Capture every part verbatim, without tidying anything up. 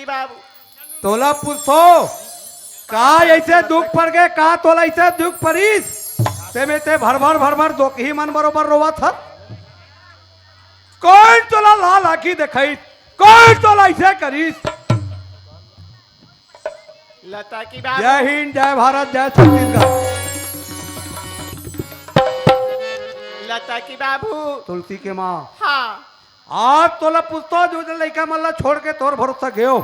बाबू। तोला पूछो, का ऐसे दुख पड़ गे, का तोला ऐसे दुख पड़िस? ते में ते भर भर भर भर दोकही मन बरोबर रोवत हस। कोन तोला लाल आँखी देखाइस? कोन तोला ऐसे करिस? लता की बाबू। जय हिंद, जय भारत, जय छत्तीसगढ़। लता की बाबू। तुलसी के माँ। हाँ। आज तोला पूछतो, जो जे लइका मन ला छोड़ के तोर भरोसा गयो,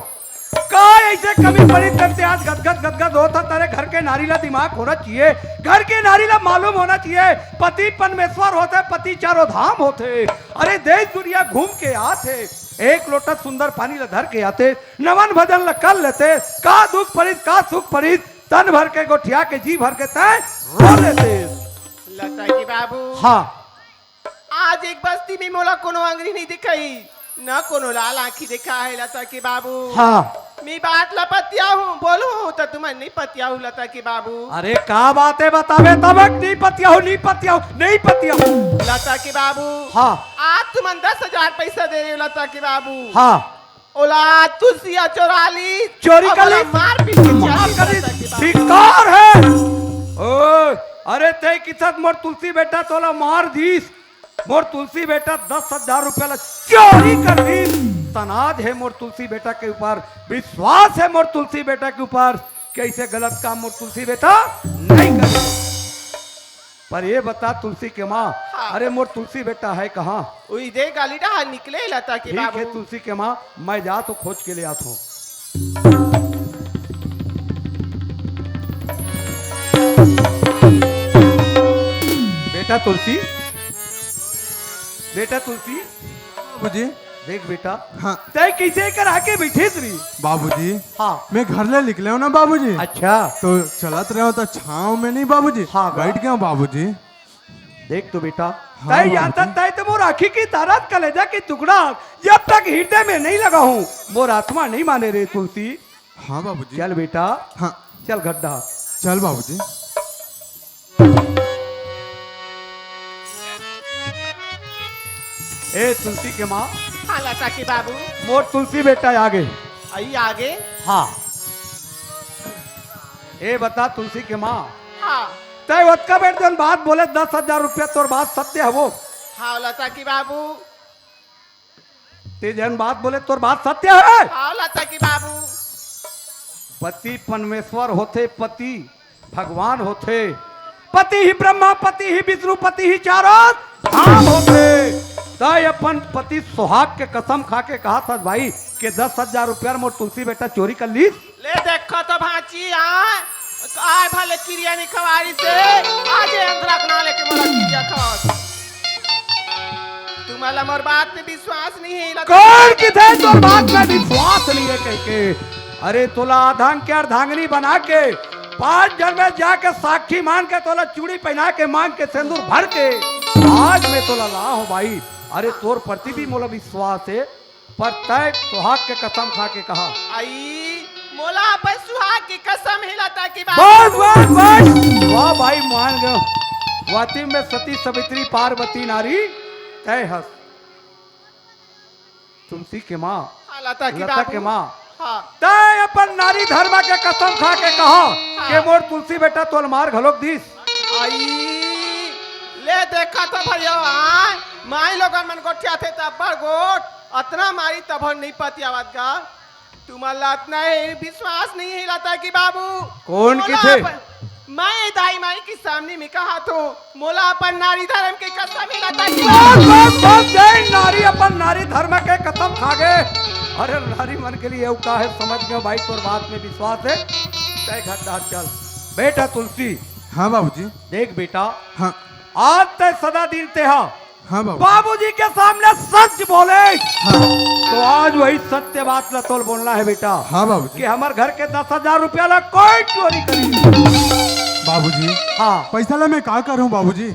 का ऐसे कमी पड़ी तब से आज गदगद गदगद होत हस? तेरे घर के नारी ला दिमाग होना चाहिए, घर के नारी ला मालूम होना चाहिए, पति परमेश्वर होथे, पति चारों धाम होथे। अरे देश दुनिया घूम के आथे, एक लोटा सुंदर पानी ला धर के आथे, नमन भजन ला कर लेते, का दुख पड़िस, का सुख पड़िस, तन भर के गोठिया के, जी भर के तैं रो लेते। लता के बाबू। हाँ। आज एक बस्ती में मोला कोनो अंगरी नहीं दिखाई, न कोनो लाल आँखी देखा है लता के बाबू। हाँ। मैं बात ला पतिया हूँ, बोलूँ तो तुमन नहीं पतिया हूँ लता के बाबू। अरे का बात है बतावे तब नहीं पतिया हूँ, नहीं पतिया हूँ, नहीं पतिया हूँ। लता के बाबू। हाँ। आज तुमन दस हजार पैसा दे रहे हो लता के बाबू। हाँ। ओला तुलसिया चोरा ली, चोरी अब कर ओला ली। मार पीट के मार चोरी कर ली। करता के बाबू। धिक्कार है। ओ, अरे ते किसत मोर तुलसी बेटा तोला मार दीस, मोर तुलसी बेटा दस हजार रुपया ला चोरी कर दीस। तनाज है मोर तुलसी बेटा के ऊपर, विश्वास है मोर तुलसी बेटा के ऊपर, कैसे गलत काम मोर तुलसी बेटा नहीं करे। पर ये बता तुलसी के माँ, हाँ। अरे मोर तुलसी बेटा है कहाँ? उई दे गाली डहा निकले लता के ठीक बाबू। है तुलसी के माँ, मैं जात हूँ खोज के ले आत हूँ। बेटा तुलसी, बेटा तुलसी, बाबूजी। देख बेटा, हाँ। तय कैसे कर आके बैठे श्री। बाबूजी। हाँ। मैं घर ले निकले हूँ ना बाबूजी। अच्छा। तो चलत रहे हो तो छाँव में नहीं बाबूजी। हाँ, बैठ गया हूँ बाबूजी। देख तो बेटा, हाँ, तय बाबूजी। जानता तय तो मोर आँखी की तारत कलेजा की टुकड़ा जब तक हृदय में नहीं लगा हूँ, मोर आत्मा नहीं माने रे तुलसी। हाँ बाबूजी। चल बेटा, हाँ। चल गड्ढा। चल बाबूजी। ए तुलसी के माँ। हाँ लता के बाबू। मोर तुलसी बेटा आगे। आई आगे। हाँ। ए बता तुलसी के माँ। हाँ। तय ओतका बेर जन बात बोले दस हजार रुपया तोर बात सत्य हवो। हाँ लता के बाबू। ते जन बात बोले तोर बात सत्य है। हाँ लता के बाबू। पति परमेश्वर होथे, पति भगवान होथे, पति ही ब्रह्मा, पति ही विष्णु, पति ही चारों धाम होथे। तय अपन पति सुहाग के कसम खा के कहा था भाई के दस हजार रुपया मोर तुलसी बेटा चोरी कर लीस। ले देखो तो भांची, हाँ, आय भले किरिया नहीं खवारी से, आज ये अंधरा के ना लेके मोला किरिया खवात। तुम्हारा मोर बात में विश्वास नहीं है, लता। कौन किथे तोर बात में विश्वास नहीं है कह के? अरे तोला आधांग के अर्धांगनी बना के पांच जन में जाके साक्षी मान के तोला चूड़ी पहना के मांग के सिंदूर भर के आज मैं तोला ला हो भाई। अरे तोर प्रति भी मोला विश्वास है, पर तय सुहाग के कसम खा के कहा। आई, मोला अपन सुहाग के कसम ही लता के बाबू। बस, बस, बस। वाह भाई, मान गयो। वाती में सती सावित्री पार्वती नारी तय हस। तुलसी के माँ। हाँ, लता के लता बाबू। के माँ। हाँ। तय अपन नारी धर्म के कसम खा के कहा हाँ। कि मोर तुलसी बेटा तोल मार घलोक दीस। आई, ले देखा था भैया, हाँ, माई लोगन मन गोठिया थे तब बड़ गोठ, अतना मारी तब नहीं पतियावत गा। तुम्हारा अतना ही विश्वास नहीं है लता की बाबू। कौन मोला किथे? अपन, मैं दाई माई के सामने में कहा तो मोला अपन नारी धर्म के कसम ही लता की बस, बस, बस, जय नारी अपन नारी धर्म के कसम खा गए। अरे नारी मन के लिए का है समझ गए भाई, तोर बात में विश्वास है। तय घर डाल चल। बेटा तुलसी। हाँ बाबूजी। देख बेटा। हाँ। आज तय सदा दिन ते हा हाँ बाबू। बाबूजी के सामने सच बोले हाँ। तो आज वही सत्य बात ला तोल बोलना है बेटा। हाँ बाबूजी। कि हमार घर के दस हजार रुपया ला कोई चोरी करी। बाबूजी। हाँ। पैसा ला मैं का करूँ बाबूजी?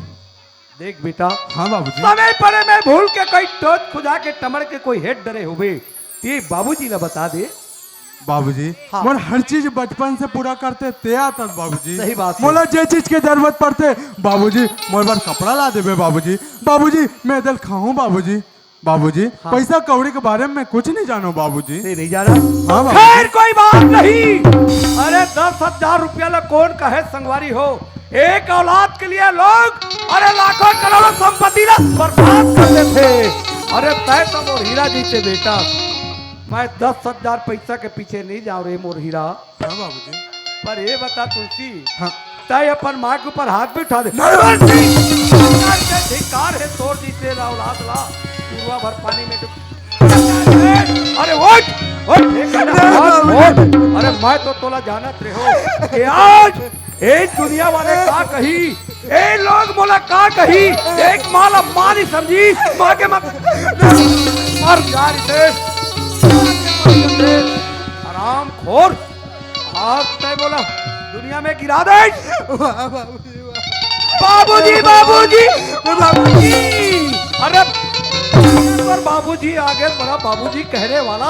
देख बेटा। हाँ बाबूजी। समय पड़े में भूल के कोई टोच खुजा के टमड़ के कोई हेड डरे हुए, ते बाबूजी ला बता दे। बाबूजी, हाँ। मोर हर चीज बचपन से पूरा करते ते आतस बाबूजी। सही बात है। मोला जे चीज के जरूरत पड़ते बाबूजी, मोर बर कपड़ा ला देबे बाबूजी। बाबूजी, मैं दल खाऊं बाबूजी। बाबूजी, हाँ। पैसा कौड़ी के बारे में कुछ नहीं जानो बाबूजी। नहीं, नहीं जाना। हाँ बाबूजी। खैर, कोई बात नहीं। अरे, दस हजार रुपया ला कौन कहे संगवारी हो? एक औलाद के लिए लोग, अरे, लाखों करोड़ों संपत्ति ला बर्बाद कर देथे। अरे, तय तो मोर हीरा जइसे बेटा, मैं दस हजार पैसा के पीछे नहीं जाऊं रे मोर हीरा। हाँ बाबूजी। पर ये बता तुलसी, हाँ। तय अपन माँ के ऊपर हाथ भी उठा दे। नहीं बाबूजी। धिक्कार है तोर जइसे औलाद ला। पूरा भर पानी में डूब। अरे उठ, उठ, एक मिनट, नहीं उठ, बाबूजी। उठ। अरे मैं तो तोला जानत रहे हो कि आज ए दुनिया वाले का कही, ए लोग मोला का कही, एक माँ ला माँ नहीं समझी, माँ के मत मर जा रितेश, हराम खोर, आज तय बोला दुनिया में गिरा दे। वाह बाबूजी, वाह। बाबूजी, बाबूजी, बाबूजी। अरे पर बाबूजी आगे बड़ा बाबूजी कहने वाला।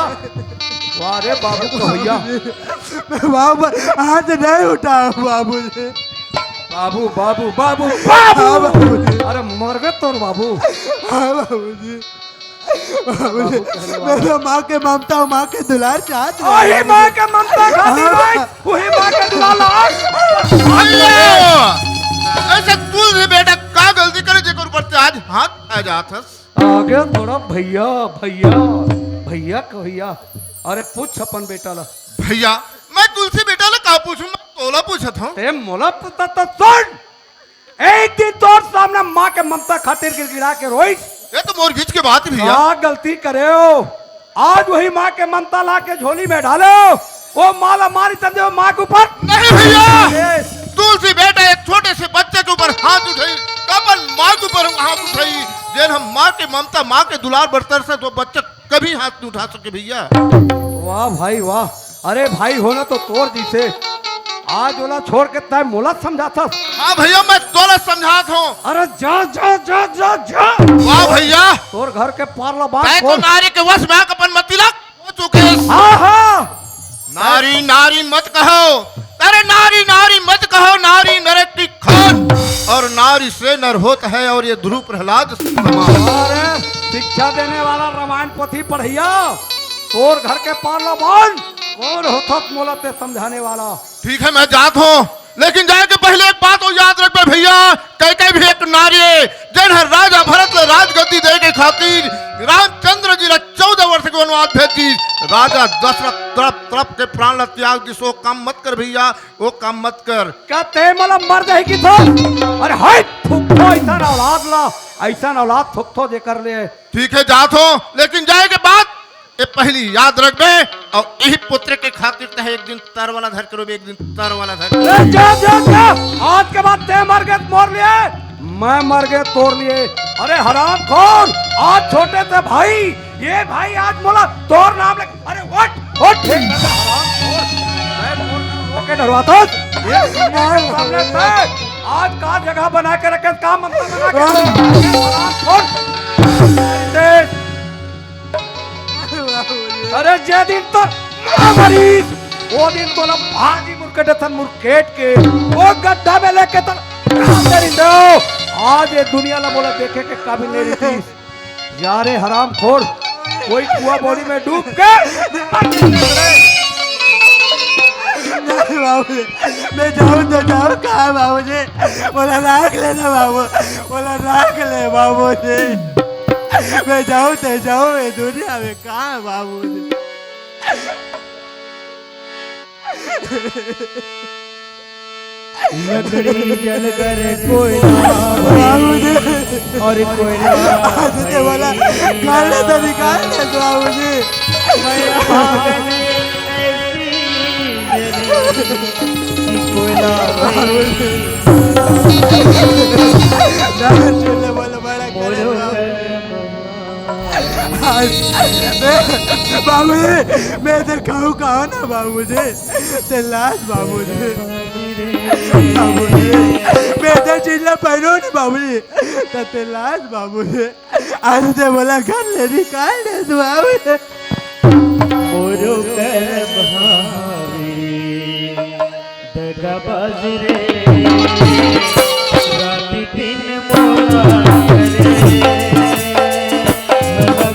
वाह रे बाबू कन्हैया। बाबू, हाथ नहीं उठाओ बाबूजी। बाबू, बाबू, बाबू, बाबू। हाँ, बाबूजी। अरे मरबे तोर बाबू। हाँ, बाबूजी। बाबूजी, बाबू कहने वाला। मैं तो माँ के ममता, माँ के दुलार चाहत रहे। वही माँ के ममता खातिर हाँ। भाई, वही माँ के दुलार ला। अरे, ऐसे तुलसी बेटा का गलती करे जेकर ऊपर ते आज हाथ आ जात हस? आगे थोड़ा भैया, भैया, भैया कन्हैया। अरे पूछ अपन बेटा ला। भैया, मैं तुलसी बेटा ला का पूछूं? मैं तोला पूछत हूँ। ते मोला पूछता तो सुन। एक दिन तोर सामने माँ के ममता खातिर गिड़गिड़ा के रोइस। ये तो मोर बीच के बात है भैया। का गलती करे हो? आज वही माँ के ममता ला के झोली में डालो। वो माँ ला माँ नहीं समझे, वो माँ के ऊपर। नहीं भैया। ए। तुलसी बेटा एक छोटे से बच्चे के ऊपर हाथ उठाई, अपन माँ के ऊपर हाथ उठाई। जेन हम माँ के ममता, माँ के दुलार बर तरसत वो बच्चा कभी हाथ नहीं उठा सके भैया। वाह भाई वाह। अरे भाई होना तो तोर जइसे। आज ओला छोड़ के तय मोला समझाथस। हाँ भैया, मैं तोला समझात हूँ। अरे जा, जा, जा, जा, जा। वाह भैया। तोर घर के पार ला बात तय तो खोल। नारी के वश में आके अपन मती ला हो चुके। हाँ, हाँ। नारी, नारी मत कहो। अरे नारी, नारी मत कहो, नारी नरक की खान। और नारी से नर होत है और ये ध्रुव प्रहलाद समान। अरे शिक्षा देने वाला रामायण पोथी पढ़इया, तोर घर के पार ला बांध। कौन होथस मोला ते समझाने वाला? ठीक है, मैं जात हूँ, लेकिन जाए के पहले एक बात और याद रखबे भैया, कैकई भी एक नारी हे, जेन हर राजा भरत ला राजगद्दी दे के खातिर रामचंद्र जी ला चौदह वर्ष के वनवास भेज दी। राजा दशरथ तड़प तड़प के प्राण ला त्याग दिस। वो काम मत कर भैया, वो काम मत कर। का ते मोला मर जाही किथस? अरे हट, थुकथो अइसन औलाद ला, अइसन औलाद थुकथो जेकर ले। ठीक है, जात हूँ, लेकिन जाए के बाद ये पहली याद रखबे, और यही पुत्र के खातिर तहे एक दिन तरवाला धर के रोबे, एक दिन तरवाला धर के। ए, जा, जा, जा। आज के बाद ते मर गे मोर लिए, मैं मर गे तोर लिए। अरे हरामखोर, आज छोटे से भाई, ये भाई आज मोला तोर नाम ले, अरे उठ, उठ, ठीक है, हरामखोर। मैं मोर नाम लो के डरवाता हूँ। ये सामने से आज का जगह बना के रखे, का मंदिर बना के रखे, हरामखोर। अरे जे दिन तो मरीज, वो दिन तो ना भाजी मुरकेट थन मुरकेट के, वो गड्ढा में लेके तो तेरी दो। आज ये दुनिया ला मोला देखे के काबिल नहीं रही थी। यारे हरामखोर, कोई कुआ बोरी में डूब के नहीं बाबूजी, मैं जाऊँ तो जाऊँ कहाँ बाबूजी? मोला राख ले ना बाबू, मोला राख ले बाबूजी। मैं जाऊँ तो जाऊँ, ये दुनिया में कहाँ बाबूजी? लकड़ी जलकर कोयला भई बाबूजी। और कोयला आज ते बोला, भई। गाने तो निकाल दे बाबूजी। मैं पागल ऐसी जली कि कोयला भई। बाबूजी। ना चले बोला, बड़ा करे मोरो बाबू। आज मैं, बाबूजी, मैं इधर खाऊं, खाओ ना बाबूजी, ते लाज बाबूजी, बाबूजी, मैं इधर चिल्ला पैरो नहीं बाबूजी, त ते लाज बाबूजी, आज ते बोला घर ले निकाल दे तू बाबूजी। मोरो कर भारी दगाबाज रे, रात दिन मोला करे, भला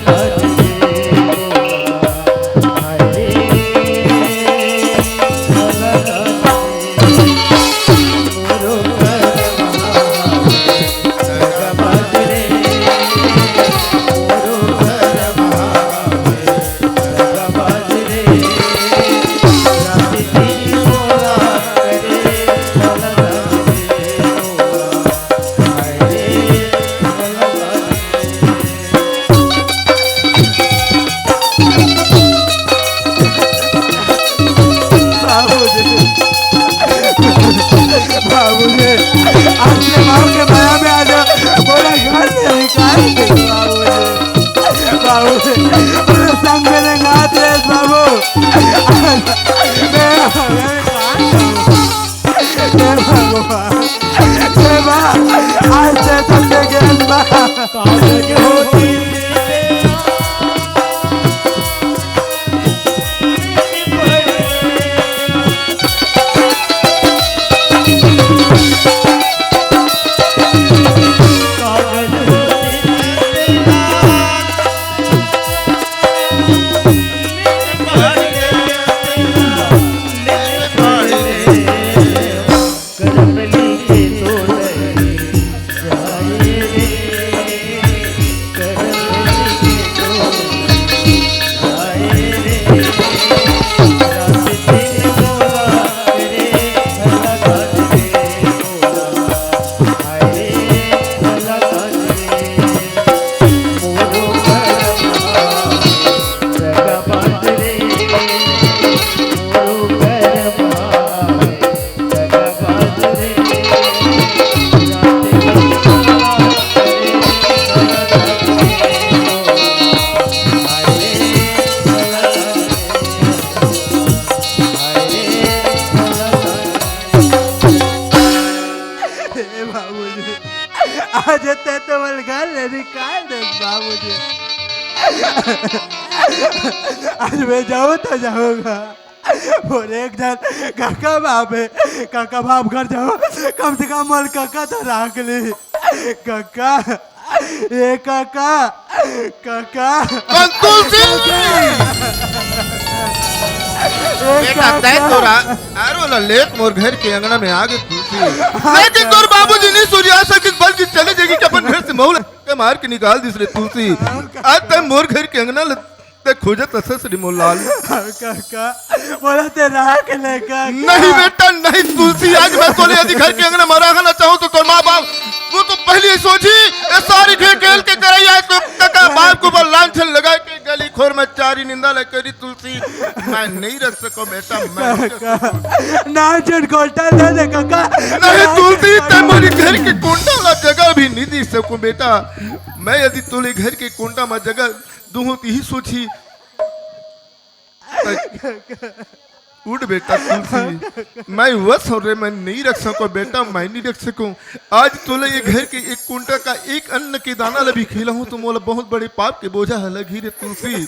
निकाल दे बाबू जी। बाबू जी, पूरे संग में रंगात रहे बाबू। मैं, मैं कहाँ जाऊँ? हे भगवान, हे बा, आज से तो देखे बा। हे बाबूजी, आज ते तो मोला घर ले निकाल दे बाबूजी। आज मैं जाऊँ तो जाऊँगा, मोर एक झन काका बाप हे, काका बाप घर जाऊँ, कम से कम मोर काका तो राख ले। काका, ए काका, काका। कौन तुलसी? ए बेटा, काका। तैं तोरा, अरे वाला लेत मोर घर के अंगना में आ गे तुलसी। हाँ, लेकिन काका। तोर बाबूजी नहीं सूझी, आ सके बल्कि चले जाएगी कि अपन घर से महुआ के मार के निकाल दिस रे तुलसी। हाँ, काका। आज तैं मोर घर के अंगना ल ते खोजत असस रे मोर लाल। हाँ, काका, मोला ते राख ले, काका। नहीं बेटा, नहीं तुलसी, आज मैं तोले यदि घर के अंगना में राखना चाहूँ तो तोर माँ बाप वो तो पहली ही सोची, ये सारी खेल खेल के करैया है, तो काका बाप को बल लांछन लगा के गली खोर में चारी निंदा लग करी तुलसी, मैं नहीं रख सको बेटा, मैं नहीं रख सको। ना चुन कोटा दे दे काका। नहीं तुलसी, ते मोरी घर के कोंटा ला जगह भी नहीं दे सको बेटा। मैं यदि तोले घर के कोंटा में जगह दूँ तो ही सोची। उठ बेटा तुलसी, मैं वस हूँ रे, मैं नहीं रख सको बेटा, मैं नहीं रख सकूँ। आज तोले ये घर के एक कुंटा का एक अन्न के दाना ल भी खिलाहूँ तो मोला बहुत बड़े पाप के बोझा ह लगही रे तुलसी।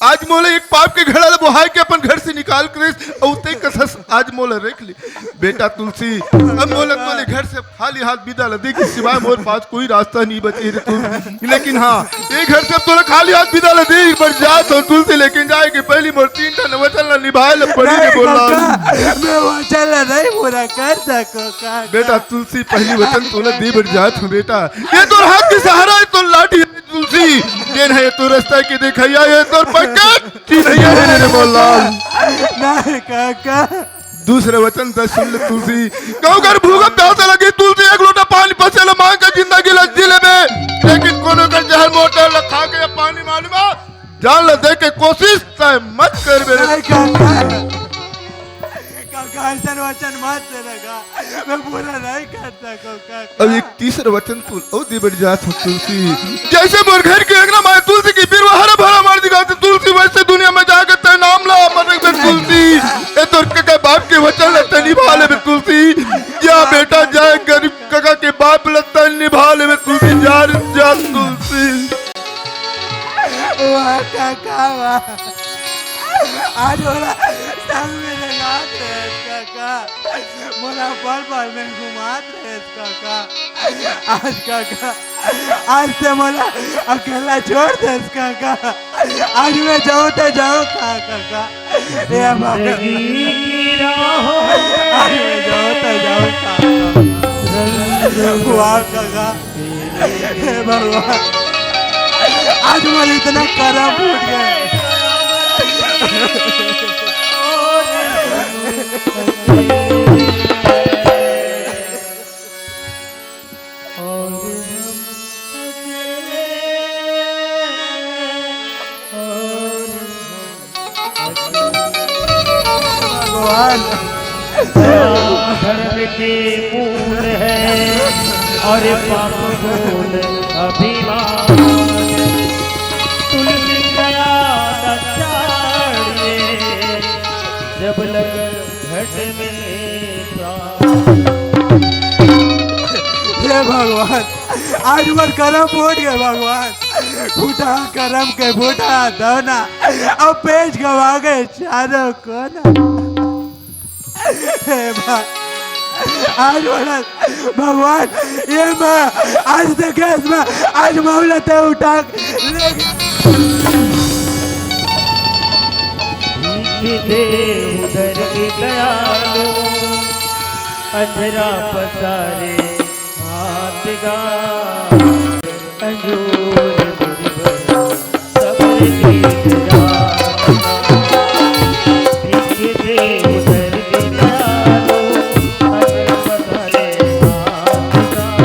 आज मोला एक पाप के घड़ा ल बोहाय के अपन घर से निकाल के रेस, अउ ते कसस आज मोला रख ले। बेटा तुलसी, अब मोला तोले घर से खाली हाथ बिदा ल दे के सिवाय मोर पास कोई रास्ता नहीं बचे रे तुलसी। लेकिन हाँ, ये घर से अब तोला खाली हाथ बिदा ल दे बर जात हूँ तुलसी, लेकिन जाए के पहली मोर तीन ठन वचन ल निभाए ल पड़ी रे नहीं बोल लाल। काका, मैं वचन ल नहीं पूरा कर सको काका। बेटा तुलसी, पहली वचन तोला दे बर जात हूँ बेटा। ये तोर हाथ के सहारा है, तोर लाठी है तुलसी, जेन है तोर रास्ता के देखैया, ये तोर पंकज चिन्हैया है रे बोल लाल। नहीं काका। दूसरे वचन से सुन ले तुलसी, कहूँ कर भूख प्यास लगे तुलसी, एक लोटा पानी पसे ल मांग के जिंदगी ल जी लेबे, लेकिन कोनो कर जहर मोटर ल खा के पानी मालूम जान ल दे के कोशिश तय मत करबे रे। नहीं काका, काका ऐसन वचन मत दे काका, मैं पूरा नहीं कर सको काका। अब एक तीसरा वचन तू अउ दे बर जात हूँ तुलसी। जैसे मोर घर के अंगना में तुलसी के बिरवा हरा भरा मार दिखा तुलसी, वैसे दुनिया में जाके ते नाम ला अमर रखबे तुलसी। ए तोर कका बाप के वचन ल ते निभा लेबे तुलसी। जा बेटा जा, गरीब कका के बाप ल ते निभा लेबे तुलसी। जा रे जा तुलसी। वाह काका वाह, आज मोला संग में रंगात रहे काका, मोला पल पल में घुमात रहे काका। आज काका, आज ते मोला अकेला छोड़ देस काका। आज मैं जाऊँ तो जाऊँ कहाँ काका? हे बाबा। आज मैं जाऊँ तो जाऊँ कहाँ काका? वाह काका। हे भगवान, आज मोर इतना करम फूट गया। भगवान। धर्म के मूल है और पाप मूल अभिमान तुलसी दया न छाड़िए, जब लग घट में प्राण। हे भगवान, आज मोर करम फूट गे भगवान। फूटा करम के फूटा दवना, अब पेच गवा गे चारों कोना। हे माँ, आज मोला भगवान, ये माँ, आज देखे माँ, आज मामला तय उठा ले। भीख दे उधर भी दयालु, अंधरा पसारे हाथ गा। अंजोर गुरुवर सबर की दया। भीख दे उधर भी दयालु, अंधरा पसारे हाथ गा।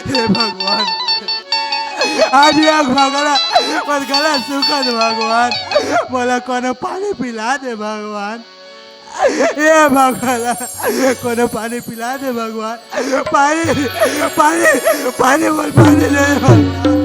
हे भगवान, आज ये भगला, मोर गला सूखत भगवान, मोला कोनो पानी पिला दे भगवान। हे भगला, कोनो पानी पिला दे भगवान। पानी, पानी, पानी, मोला पानी दे दे भगवान।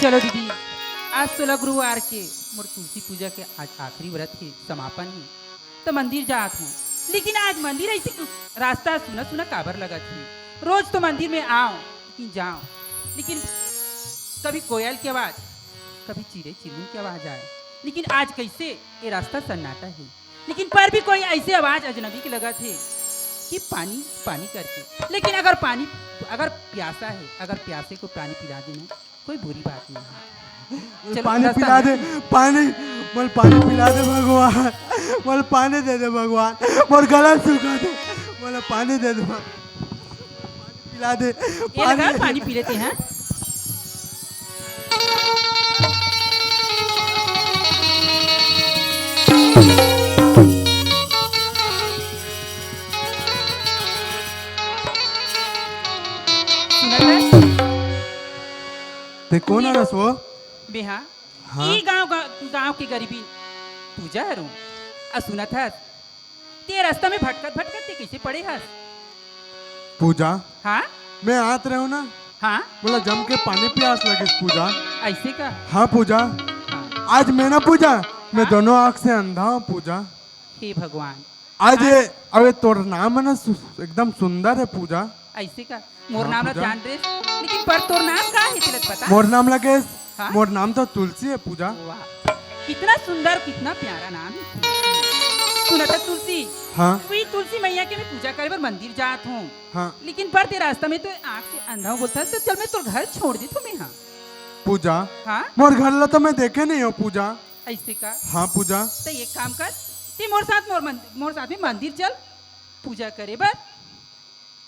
चलो दीदी, आज सोलह गुरुवार के मोर तुलसी पूजा के आज आखिरी व्रत हे, समापन हे, तो मंदिर जात हूँ। लेकिन आज मंदिर ऐसे कुछ रास्ता सुना सुना काबर लगत हे। रोज तो मंदिर में आओ, लेकिन जाओ, लेकिन कभी कोयल की आवाज, कभी चिड़ै चिरमुन की आवाज आए, लेकिन आज कैसे ये रास्ता सन्नाटा हे। लेकिन पर भी कोई ऐसे आवाज अजनबी के लगत हे कि पानी, पानी करके। लेकिन अगर पानी, अगर प्यासा हे, अगर प्यासे को पानी पिला देना, कोई बुरी बात नहीं हे। चलो, पानी रास्ता पिला में दे, पानी, मोला पानी पिला दे भगवान, मोला पानी दे दे भगवान, मोर गला सूखा दे, मोला पानी दे दे भगवान। पिला दे, ये लगा, पानी। पानी पी लेते हैं। सुनत हस? ते कोन हरस वो? बेहा, हाँ? ई गांव, गांव, गांव के गरीबी पूजा हरंव। अ सुनत हस, ते रास्ता में भटकत भटकत ते कैसे पड़े हस? पूजा, हाँ? मैं आत रहेंव ना, हाँ? मोला जम के पानी प्यास लगिस पूजा। ऐसे का? हाँ पूजा। हाँ। आज मैं ना पूजा, मैं हाँ? दोनों आँख से अंधा हूँ पूजा। हे भगवान। आज हाँ? ये, अबे तोर नाम हे ना सु-, एकदम सुंदर हे पूजा। ऐसे का? मोर हाँ, नाम ला पूजा। जान रेस, लेकिन पर तोर नाम का हे, तेला बता। मोर नाम लगे, हाँ? मोर नाम तो तुलसी हे पूजा। वाह, कितना सुंदर, कितना प्यारा नाम हे तुलसी। सुनत हस तुलसी, हाँ। वही तुलसी मैया के मैं पूजा करे बर मंदिर जात हूँ। हाँ। लेकिन पर ते रास्ता में तो आँख से अंधा हूँ बोलत हस, तो चल मैं तोर घर छोड़ देथंव मैं हा। पूजा। हाँ? मोर घर ला तो मैं देखे नहीं हूँ पूजा। ऐसे का? हाँ पूजा। तो एक काम कर, ते मोर साथ, मोर मंद-, मोर साथ में मंदिर चल पूजा करे बर।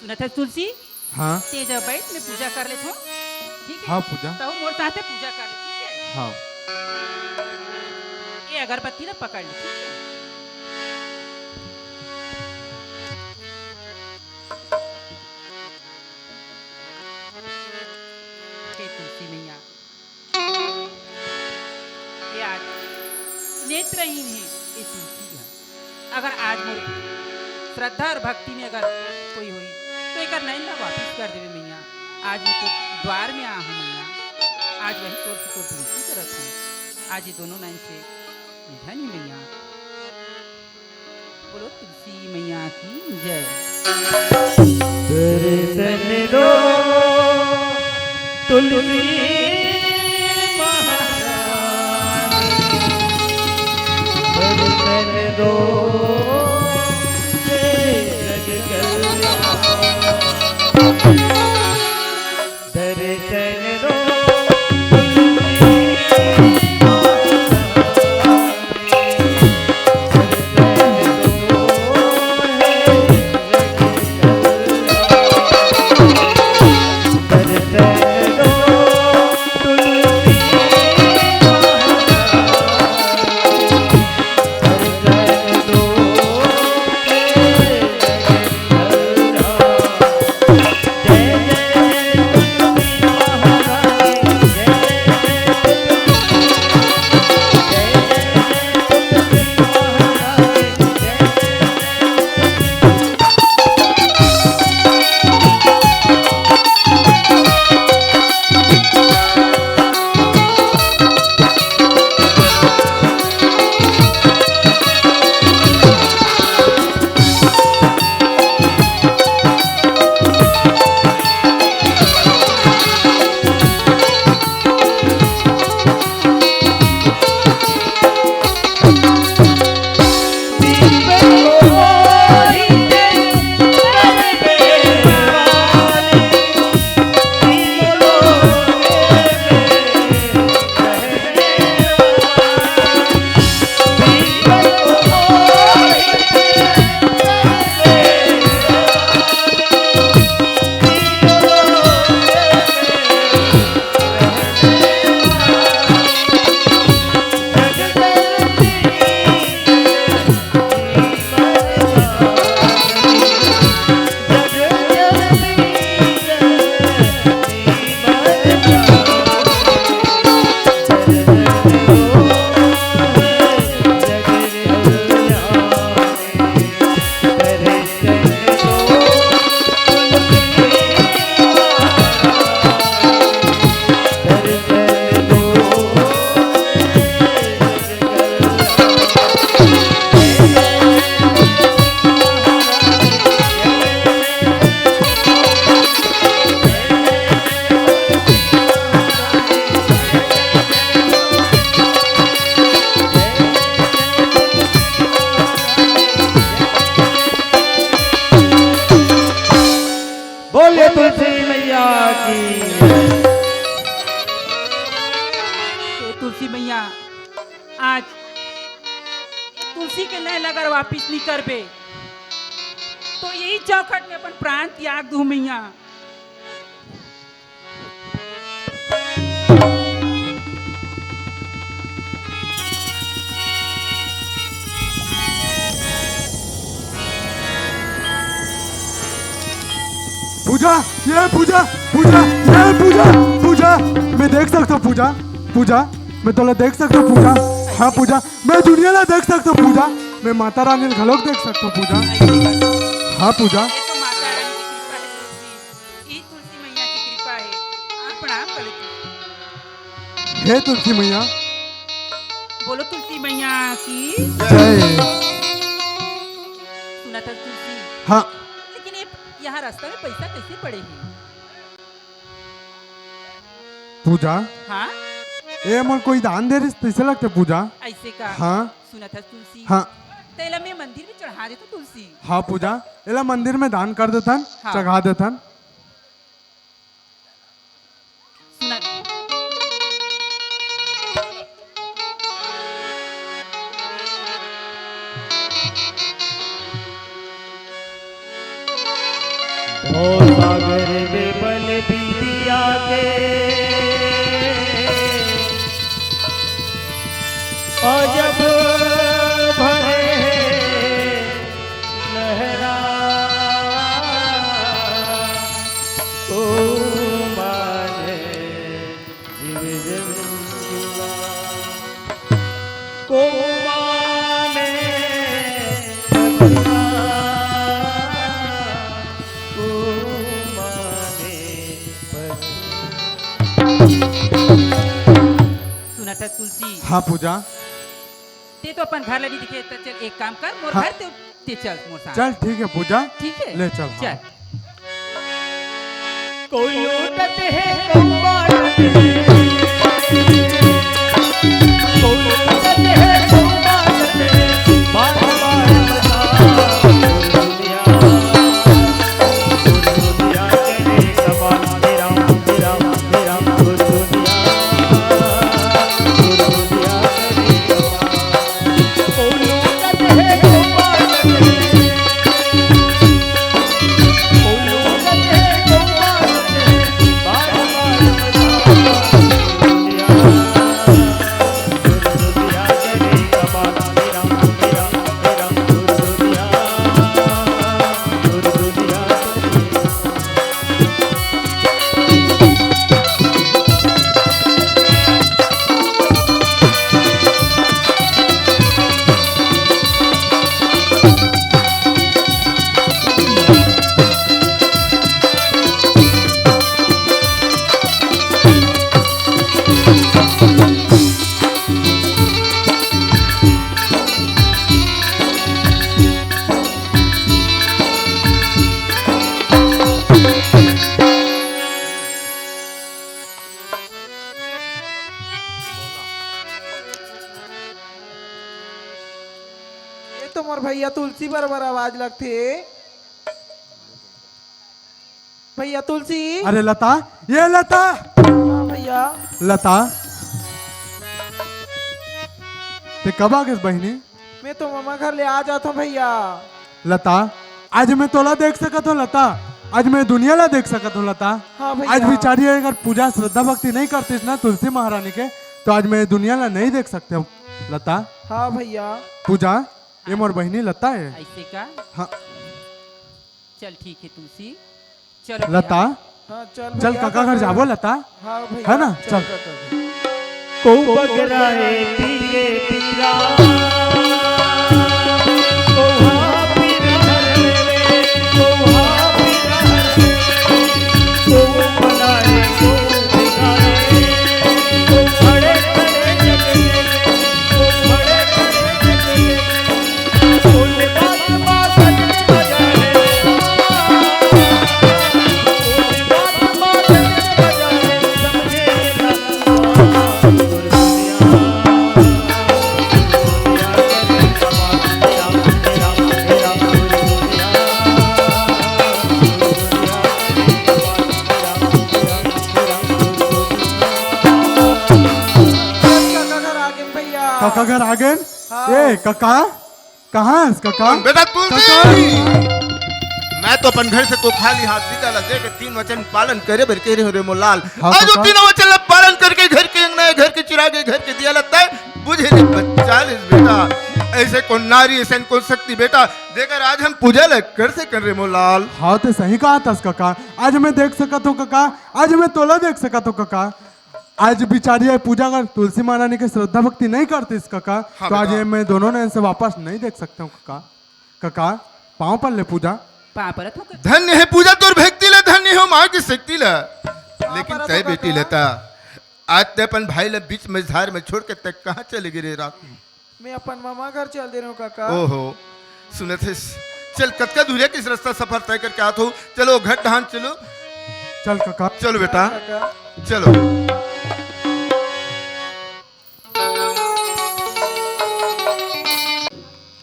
सुनत हस तुलसी? हाँ। तें जा बइठ, मैं पूजा कर लेथों, ठीक हे? हाँ, पूजा। तहूँ मोर साथे पूजा कर ले, ठीक हे? हाँ। ये अगरबत्ती ला पकड़ ले, ठीक हे? हे तुलसी मैया, ये आज नेत्रहीन हे, ये तुलसी हे। अगर आज मोर श्रद्धा अउ भक्ति में अगर कोई होही, तो एकर नैन ला वापिस कर देबे मैया। आज मैं तोर द्वार में आए हँव मैया, आज वही तोर से तोर विनती करत हँव, आज ये दूनों नैन से मिलहा नहीं मैया। बोलो तुलसी मैया की जय। दर्शन दो तुलसी महारानी, दर्शन दो जग कल्याण। दर्शन दो तुलसी महारानी। बोलिए तुलसी मैया की। हे तुलसी मैया, आज तुलसी के नैन अगर वापिस नहीं करबे, तो यही चौखट में अपन प्राण त्याग दूँ मैया। पूजा, ये पूजा, पूजा, ये पूजा, पूजा, मैं देख सकता हूँ पूजा, पूजा, मैं तोला देख सकता हूँ पूजा, हाँ पूजा, मैं दुनिया ला देख सकता हूँ पूजा, मैं माता रानी ला घलोक देख सकता हूँ पूजा, हाँ पूजा। ये तो माता रानी की कृपा है तुलसी, ये तुलसी मैया की कृपा है। आप प्रणाम कर लेते हैं। हे तुलसी मैया, बोलो तुलसी मैया की। जय। सुनत हस तुलसी? हाँ। लेकिन ये यहाँ रास्ता में पैसा कैसे पड़े हे? पूजा। हाँ? ए मोर कोई दान दे रिहिस तइसे लगथे पूजा। अइसे का? हाँ। सुनत हस तुलसी? हाँ। तेला मैं मंदिर में चढ़ा देथों तुलसी। हाँ पूजा, एला मंदिर में दान कर देथन, हाँ। चढ़ा देथन। सुना। भव सागर में बल बिंदिया के अजब भरे लहरा। ओ माने जीव जंतुआ, को माने पछुआ, को माने पछुआ। सुनत हस तुलसी? हाँ पूजा। ते तो अपन घर ले नइ दिखे, त चल एक काम कर, मोर हाँ। घर ते, ते चल मोर साथ। चल ठीक हे पूजा, ठीक हे? ले चल, हाँ। चल। कोई लूटत हे, कोई बांटत हे। कोई लूटत हे, कोई बांटत हे। बांट, बांट, बांट। ये तो मोर भैया तुलसी बरोबर आवाज लगथे। भैया तुलसी। अरे लता, ये लता। हाँ भैया। लता, ते कब आ गेस बहिनी? मैं तो ममा घर ले आ जाथों भैया। लता, आज मैं तोला देख सकत हों लता, आज मैं दुनिया ला देख सकत हों लता। हाँ भैया। आज बिचारी अगर पूजा श्रद्धा भक्ति नहीं करतीस ना तुलसी महारानी के, तो आज मैं दुनिया ला नहीं देख सकतेंव लता। हाँ भैया। पूजा, ये मोर बहिनी लता हे। अइसे का? हाँ। चल ठीक हे तुलसी, चलो लता। भैया। हाँ, चल चल भैया, कका घर काका। जाबो लता। हाँ भैया, है ना? चल चल। काका घर। को बगरा हे पीरे पीरा, को हा पीरा रे, को हा पीरा रे, को बगरा हे, को बगरा हे, को खड़े खड़े जगले, को खड़े खड़े जगले। कका घर आ गेन भैया। कका घर आ गेन? हाँ। ए, कका, कहाँ हस कका? बेटा तुलसी, कका। मैं तो अपन घर से तो खाली हाथ बिदा ला दे के तीन वचन पालन करे बर कहे रेहेंव रे मोर लाल। हाँ, आज वो कका। तीन वचन ला पालन करके घर के अंगना, घर के चिराग, घर के दिया ला तैं बुझे ले बचा लेस बेटा। अइसे कोन नारी, अइसे कोन शक्ति बेटा, जेकर आज हम पूजा ला कर सकन रे मोर लाल। हाँ, तैं सही कहत हस कका। आज मैं देख सकत हों कका, आज मैं तोला देख सकत हों कका। आज बिचारी ये पूजा कर तुलसी महारानी के श्रद्धा भक्ति नहीं करतीस कका, हाँ तो आज बेटा। ये मैं दोनों नैन से वापस नहीं देख सकतेंव कका। कका, पाँव पर ले पूजा। पाँव परत हों कका। धन्य हे पूजा तोर भक्ति ला, धन्य हे माँ के शक्ति ला। पाँव लेकिन परत हों तैं कका। बेटी लता, आज ते अपन भाई ला बीच मझधार में छोड़ के ते कहाँ चले गे रे रात में? मैं अपन मामा घर चल दे रहा हूँ काका। ओहो, सुनत हे, चल कतका दूरिया के रस्ता सफर तय करके आत हो, चलो घर डहान चलो। चल काका। चलो बेटा, काका। चलो।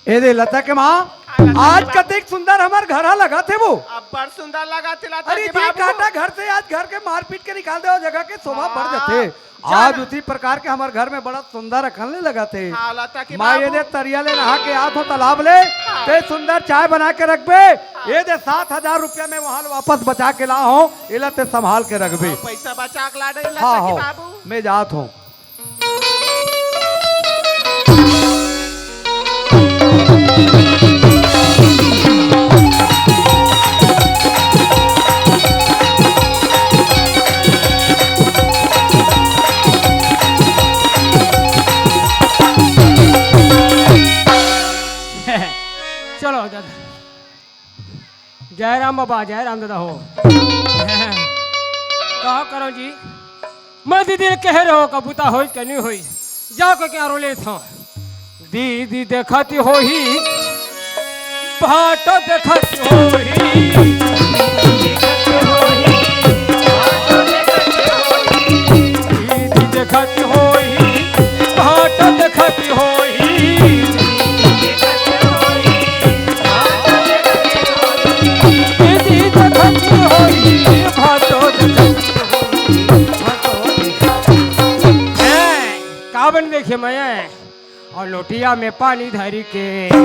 ए दे लता के माँ, हाँ, लता के आज माँ। कतेक सुंदर हमर घर हा लगत हे वो। अब्बड़ सुंदर लगत हे लता अरे के बाबू। काटा घर से आज घर के मारपीट के निकाल दे, वो जगह के शोभा बढ़ हाँ, जाथे। चल। आज उसी प्रकार के हमर घर में बड़ा सुंदर अखन ले लगत हे। हाँ, लता के माँ, ये बाबू। दे तरिया ले नहा के आत हो तालाब ले, हाँ। ते सुंदर चाय बना के रखबे। हाँ। ये दे सात हजार रुपया में वहाँ ले वापस बचा के ला हो, एला ते संभाल के रखबे। हाँ, पैसा बचा के ला दे, लता हाँ, के हो, बाबू। मैं जात हूँ। चलो दादा। जय राम बाबा, जय राम दादा हो। का करो जी, मैं दीदी ले कहे रहो का बुता होई के नहीं होई, जाओ के क्या रोले था। दीदी देखत होही, भाटो देखत होही। दीदी देखत होही, भाटो देखत होही। दीदी देखत होही, भाटो देखत होही। हैं, का बन देखे मैं? और लोटिया में पानी धरी के। लोटिया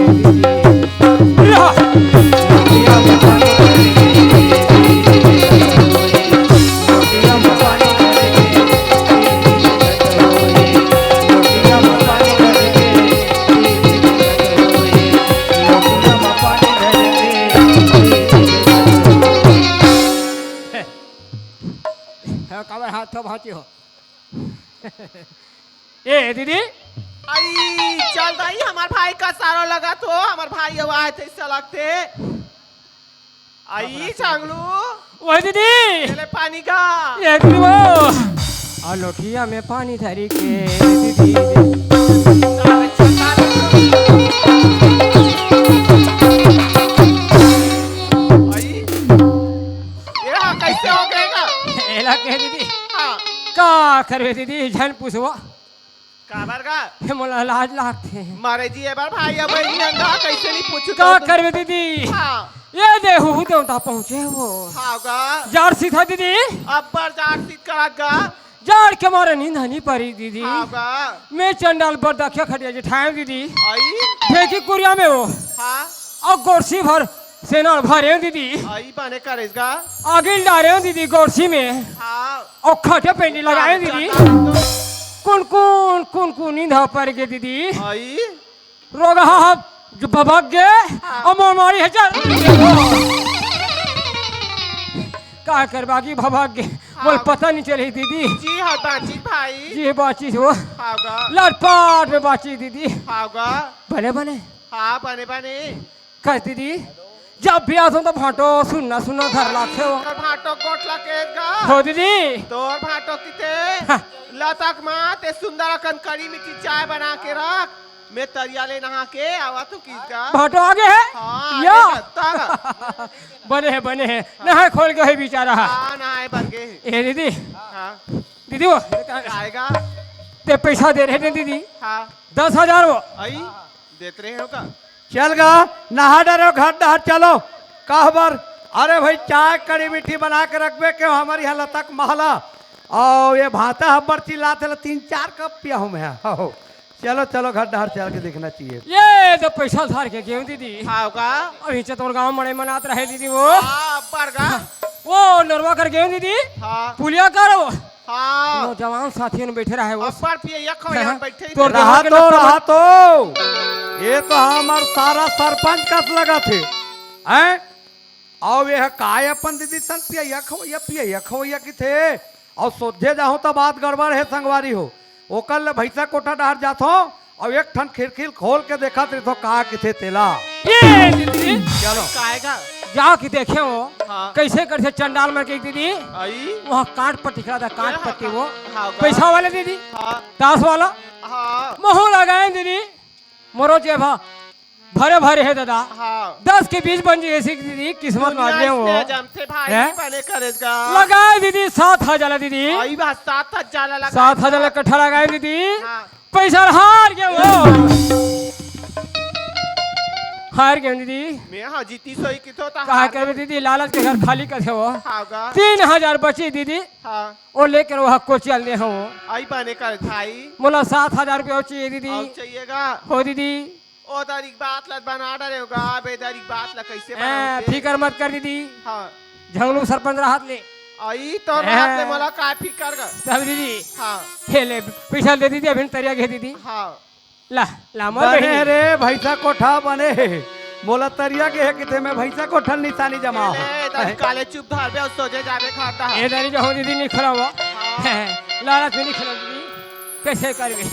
में पानी धरी के। लोटिया में पानी धरी के। लोटिया में पानी धरी के। लोटिया में पानी धरी के। हे, काबर हाथ तो भाची हो। ए दीदी। आई, चल रही हमार भाई का सारो लगत हो, हमार भाई अब आए थे सड़क थे। आई, चांगलू। ओए दीदी। ले पानी का। ए दीदी वो। आ लोटिया में पानी धरी के दीदी। आई, ये कैसे हो गएगा? एला के दीदी। हाँ। का करबे दीदी, झन पूछवा। काबर गा? हे मोला लाज लागथे। मारे जी, ए बार भाई, अब ई अंधा कैसे नहीं पूछू का तो? करबे दीदी? हाँ। ये देहू देवता पहुँचे वो। हाँ गा। जाड़ सीधा दीदी। अब्बड़ जाड़ सीत कड़क गा। जाड़ के मारे नींद नहीं परी दीदी। हाँ गा। मैं चंडाल बर दखिया खटिया जेठाएम दीदी। आई। फेंकी कुरिया में वो। हाँ। और गोरसी भर सेना भरे दीदी। आई बने करेस गा। आगिल डारे दीदी गोरसी में। हाँ। अउ खटे पेंडी लगाए दीदी। कुन कुन, कुन कुन नींद पर गे दीदी। आई। रोगहा जो भभक गे, हाँ। अउ मोर मारी है चल। का कर बागी भभक गे, हाँ। मोल पता नहीं चली दीदी। जी हाँ बाची भाई। जी बाची हो। हाँ गा। लटपट में बाची दीदी। हाँ गा। बने बने। हाँ बने बने। कस दीदी, जब भी आथों तो भाटो सुन्ना सुन्ना घर लाथे हो। कर भाटो गोठ ला के गा। हो दीदी। तोर भाटो किथे? हाँ। लतक माँ ते सुंदर अकन कड़ी मीठी चाय बना के रख। मैं तरिया ले नहा के आवा तो किस गा। भाटो आगे है? हाँ, या। आगे गा, तागा। बने है, बने है। हाँ। नहाए खोल के है बेचारा। हाँ, नहाए बन गए। ए दीदी। हाँ। दीदी वो। आएगा। ते पैसा दे रहे ने दीदी। हाँ। दस हजार वो। आई, देत रहे हो का? चल गा, नहा डरे हो, घर डहर चलो। कहबर, अरे भाई, चाय कड़ी मीठी बना के रखबे के हमर यहाँ लतक महला। अउ ये भाता हब्बड़ चिल्लाथे ला, तीन चार कप पिया हूँ मैं। हो, चलो, चलो, घर डहर चल के देखना चाहिए। ये तो पैसा धार के गेहूं दीदी। हाँ का? अभी चतुर गांव मड़े मनात रहे दीदी वो। हाँ, अब्बड़ का। वो नरवा कर गेहूं दीदी। हाँ। पुलिया करो। हाँ। कोनो जवान साथी में बैठे रहे वो। अब्बड़ पिए एक हो हाँ, यहाँ हाँ। बैठे ही तोर रहे। रहा देवाल के तो, लत्ता रहा तो। ये तो हमार सारा सरपंच कस लगथे। हैं? अउ ये काय अपन दीदी सन पियैया खवैया, पियैया खवैया किथे? अउ सोझे जाहूं त बात गड़बड़ हे संगवारी हो। ओकर ले भैंसा कोठा डहर जाथो अउ एक ठन खिड़की खोल के देखत रहिथो का किथे तेला। ये दीदी। चलो। काय का? जाके देखे हो, हाँ। कैसे करथे चंडाल मन के दीदी। आई? वहाँ काट पट्टी खड़ा था, काट हाँ, पट्टी हाँ, वो। हाँ, हाँ। पैसा वाले दीदी, हाँ। दस वाला। हाँ। महू लगाए दीदी, मोरो जेब हा भरे भरे हे दादा। हाँ। दस के बीच बन जाए ऐसी दीदी, किस्मत में दुनिया आदमी हो। इसमें जमते भाई, हैं? बने करेगा। लगाए दीदी सात हजार दीदी। आई बा, सात हजार लगा। सात हजार ला कट्ठा लगाए दीदी। हाँ। पैसा हार गए हो। हार गए दीदी। मैं हाँ जीती सोई की तो ता कहा हार करबे गए। दीदी, लालच के घर खाली कर हो। हाँ गा। तीन हजार बची दीदी। हाँ। वो लेकर वो हक्को चल दे हो। आई बने कर भाई। मोला सात हजार रुपया चाहिए दीदी। और चाहिएगा। हो दीदी। ओ दारी बात ला बना डरे होगा, बे दारी बात ला कैसे ए, बनाओगे? फिकर मत कर दीदी। हाँ। झंगलू सरपंच रहत ले। आई तो रहत ले, ए। मोला का फिकर कर? तब दीदी। हाँ। हे ले, पैसा दे दीदी, अभी तरिया गे दीदी। हाँ। ला, ला, मोर बने बहिनी। रे, भैंसा कोठा बने हे। मोला तरिया गे हे किथे, मैं भैंसा कोठा निशानी जमा ए हो। ले, दारी काले चुप धरबे और सोझे जाबे खाता है। ए दारी जो हो दीदी, निकला हुआ। हाँ। लालच में निकला दीदी। कैसे करबे?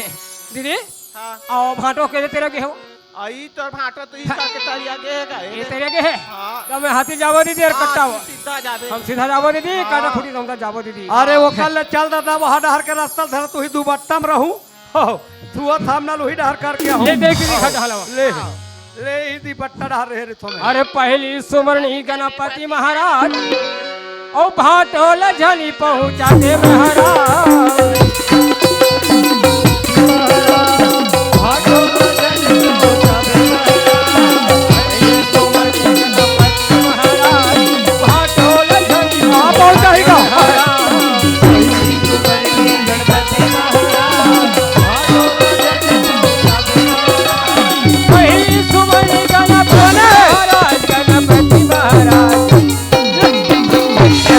दीदी? हाँ। आओ भाटो के तेरा के हो। आई तोर भाटो तो ई करके तरिया गे हे का? ये तेरा के है? हाँ। तो मैं हाथी जाबो दीदी और हाँ, कट्टा हो। तू सीधा जाबे। हम सीधा जाबो दीदी, हाँ। काटा फूटी तो हम तो जाबो दीदी। अरे वो कल ले चल दादा, वहाँ डहर के रास्ता धर, तू ही दुबट्टा में रहूं। हो, तू वो थाम ना लोही डहर करके हो। ले देख दीदी खा डाला। ले, हाँ। ले ही दुबट्टा डहर रहे रे थोमे। अरे पहली सुमरनी गणपति महाराज। ओ भाटोल झनी पहुँचा दे महाराज। भाटोल झनी पहुँचा दे महाराज। भाटोल झनी आप पहुँचाएगा। पहली सुमन गणपति महाराज, गणपति महाराज।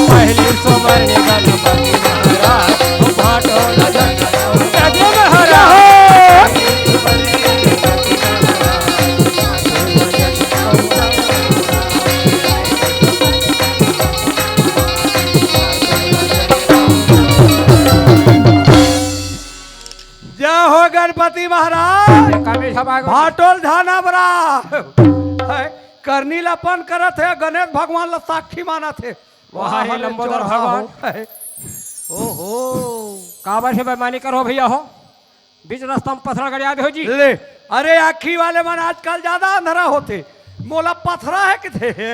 पहली सुमन गणपति महाराज, भाटो लगन गणपति महाराज। जय हो गणपति महाराज। कमी सभा को भाटोल झाना बरा। है, करनी ला अपन करत हे, गणेश भगवान ला साक्षी मानत हे। वाह, वाह, हे लंबोदर भगवान। है। ओहो। काबर से बेईमानी करो भैया हो? बीच रास्ता में पथरा गड़िया दे हो जी। ले, अरे आँखी वाले मन आजकल ज्यादा अंधरा होथे। मोला पथरा हे किथे हे?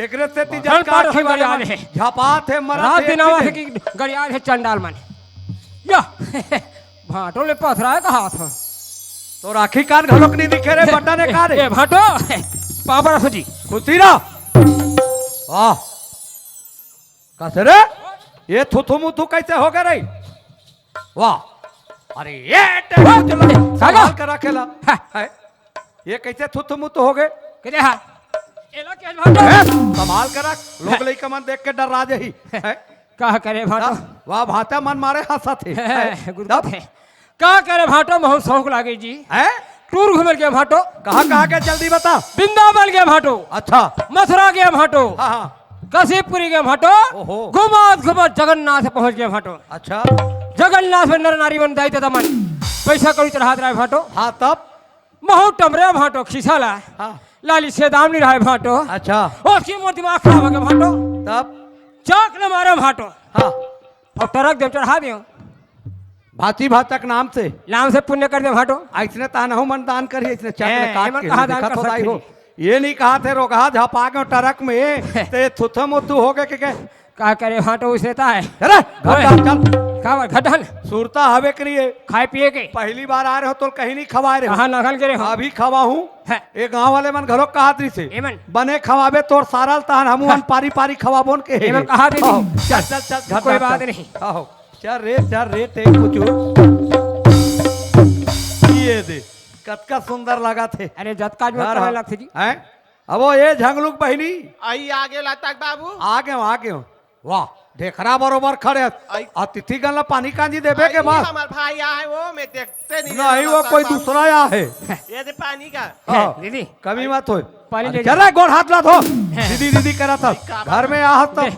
एकरे सेती चल जतका पार आँखी से वाले गड़िया मन दे। झपात हे, मरत रात हे, दिन आवा किथे? से कि गड़िया दे चंडाल मन। या, भाटो ले पथरा हे कहा था। तोर आँखी कान घलोक नहीं दिखे रे, बट्टा ने का रे? ए, भाटो, पापा रखो जी। खुशी रह। वाह। कसे रे? ये थुथु मुथु कैसे हो गए रे? वाह। अरे ये टेम्पू चला, सागा। संभाल कर रखेला। हाँ। है। ये कैसे थुथु मुथु हो गए? कहे हा? एला के भाटो। ए, संभाल कर रख। लोग लइका मन देख के डर्रा जाही। है। का करे भाटो? वाह, भाटा मन मारे हंसत हे। है, हैं? गुरबत तब? है। का करे भाटो, महू शौक लागे जी। हैं? टूर घूमे के भाटो। कहाँ, कहाँ के जल्दी बता। वृंदावन के भाटो। अच्छा। मथुरा के भाटो। हाँ, हाँ। काशीपुरी के भाटो। ओहो। घुमात, घुमात जगन्नाथ पहुँच गए भाटो। अच्छा। जगन्नाथ में नर नारी मन, दाई ददा मन पैसा कौड़ी चढ़ात रहे भाटो। हाँ, तब? महू टमरे भाटो खिसा ला। हाँ। लाली से दाम नहीं रहे भाटो। अच्छा। उसकी मोर दिमाग खराब हो गया भाटो। तब? चाक न मारे भाटो। हाँ। और टरक दे चढ़ा दे। भाती भातक नाम से। नाम से पुण्य कर दे भाटो। अइसने तानहु मन दान करी, अइसने चाक ए, ले काट एमन के कहाँ दान देखत कर हो दाई सकथे हो। जी? ये नहीं कहा थे रोगहा झपा के टरक में, ते थुथम उथु हो गए के, के? का करे भाटो उसे ता है। अरे, घटा, ओए, चल। का बात, घटा न? सुरता हवे करिए। खाए पिए के? पहली बार आ रहे हो तो कहीं नहीं खवाए रहे हो। कहाँ नखल करे हो? अभी खवाहूँ। है। ये गांव वाले मन घलो कहा दरी से। एमन। बने खवाबे तोर सारा ल तहन हमू मन पारी पारी खवाबोन के। एमन कहा दे दी। आहो, चल, चल, चल, घर कोई जा, बात चल। नहीं। आहो, चल रे, चल रे, ते कुछ। ये दे, कतका सुंदर लगा थे। अरे, जतका जो घर करे हा। लगथे जी। हैं? अब वो ये झंगलुक बहिनी। आई आगे लतक बाबू। आगे हो, आगे हो। वाह, ढेखरा बरोबर खड़े हस। आई। अतिथि गण ला पानी कांजी देबे आई के बाद। हमार भाई आए वो, मैं देखते नहीं नहीं, रहता वो कोई बाबू। दूसरा आया है। ये दे पानी का। हाँ, दीदी। कमी मत होय। पानी अरे, ले चल जा। रे, गोड़ हाथ ला धो। दीदी, दीदी करा था। आई का घर में आहत तब। दे,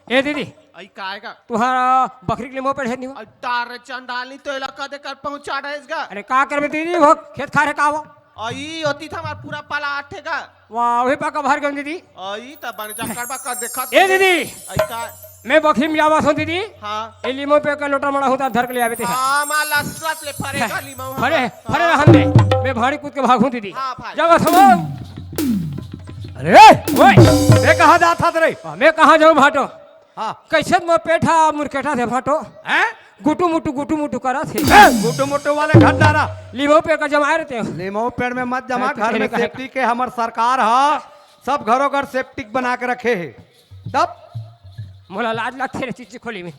ए दीदी। आई का आएगा? तुम्हारा बकरी के लिए मुंह पे ढेर नहीं हो। आई तार चंडाली तो इलाका देकर पहुंचा रहे इसका। अरे का करबे दीदी, वो खेत खा रहे का वो? अई, ओती त हमार पूरा प्लाट हे गा। वाह, वही पक्का भर गए दीदी। अई, त बने चक्कर बक्कर देखत ए दीदी, अई का? मैं बखरी में जावत हूँ दीदी। हाँ। ए लीमो पे का लोटा मड़ा हूँ, त धर के ले आवे ते। हाँ, माँ लसलस ले फरे गा लीमो, हाँ। फरे, फरे रहन दे। मैं भाड़ी कूद के भागूँ दीदी। हाँ, भाई। जावत हूँ। अरे, ओए। ये कहाँ जात हस रे? मैं कहाँ जाऊँ भाटो? हाँ। कैसे मोर पेट हा मुरकेटा थे भाटो? हैं? गुटू मुटू, गुटू मुटू करत हे। हैं? गुटू मुटू वाले घर डारा। लीमो पेड़ का जमाए रहते हो। लीमो पेड़ में मत जमा, घर में सेफ्टी के हमर सरकार हा, सब घरों घर सेप्टिक बना के रखे हे। तब? मोला लाज लगथे रे चिच्ची खोली में।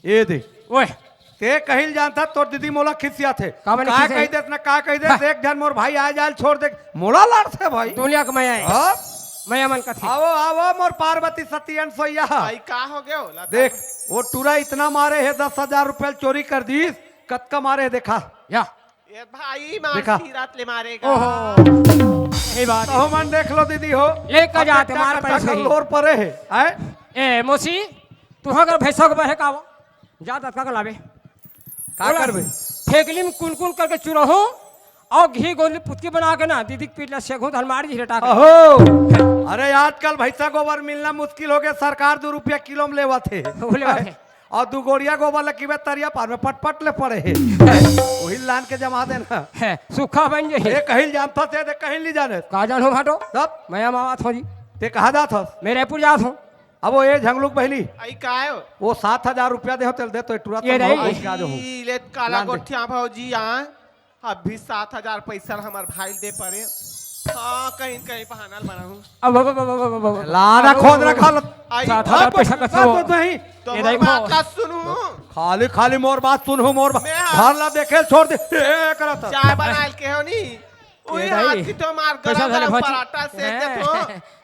ये दे। ओए। ते कहिल जानता, तोर दीदी मोला खिसियाथे। का बने का खिसियाही? कहि देस ना, का कहि देस, हाँ। एक झन मोर भाई आए जाए ल छोड़ दे, मोला लड़थे भाई। दुनिया के मया हे। हाँ? मया मन कथे। आवो, आवो, मोर पार्वती सती अनसोइया। भाई, का हो गयो? लता देख, वो टूरा इतना मारे हे, दस हजार रुपया चोरी कर दीस, कतका मारे हे, देखा। या। ए भाई, मार देखा। सीरात ले मारेगा। ओहो। सही बात हे। तहो मन देख लो दीदी हो। ले का अब जाते कतका मार कतका पड़े सही। लोर परे हे, हैं? ए, मौसी, तुहा घर भैंसा के बहे का वो? जा दतका के लाबे। का बोला, करबे? ठेकली में कुन कुन करके चुरहूं अउ घी गोंदली पुतकी बना के ना, दीदी के पीठ ला सेकहूं, त हलमारी झिरटा के। अहो! अरे, आजकल भैंसा गोबर मिलना मुश्किल हो गया, सरकार दू रुपया किलो में लेवत हे। वो लेवत हे। अउ दू गोड़िया गोबर लकीबे तरिया पार में पटपट ले पड़े हे। वही लान के जमा देना। हे, सूखा बन जाही। ए, कहिल जानत हे, दे, कहिल नहीं जाने। का जानहूं भाटो? तब? मैं हम आवत हूं जी। ते कहाँ जात हस? मैं रायपुर जात हूं। अब वो ए झंगलुक बहली। आई का आयो? वो सात हजार रुपया दे हो, तेल दे तो टूरा ये तो नहीं। बहुत ज्यादा हो। ई ले काला लान दे। गोठिया भौजी, आ। अभी सात हजार पैसा हमर भाई दे परे। हाँ, कहीं न कहीं बहाना बनाहूं। अब, अब, अब, अब, अब, अब, अब। लाना अब, खोद अब, रखा अब। लत। आई। सात हजार अब पैसा का बात तो नहीं। तो ये मोर देखो। बात ला सुनू। खाली, खाली मोर बात सुनहू, मोर बा-, मैं हाँ। घर ला देखे छोड़ दे। ए, करत। चाय बनाए के हो नी? उही ये हाथ भाई, की तो मार पैसा गरम धरे गरम भाजी। पराठा सेक हैं? देत हो।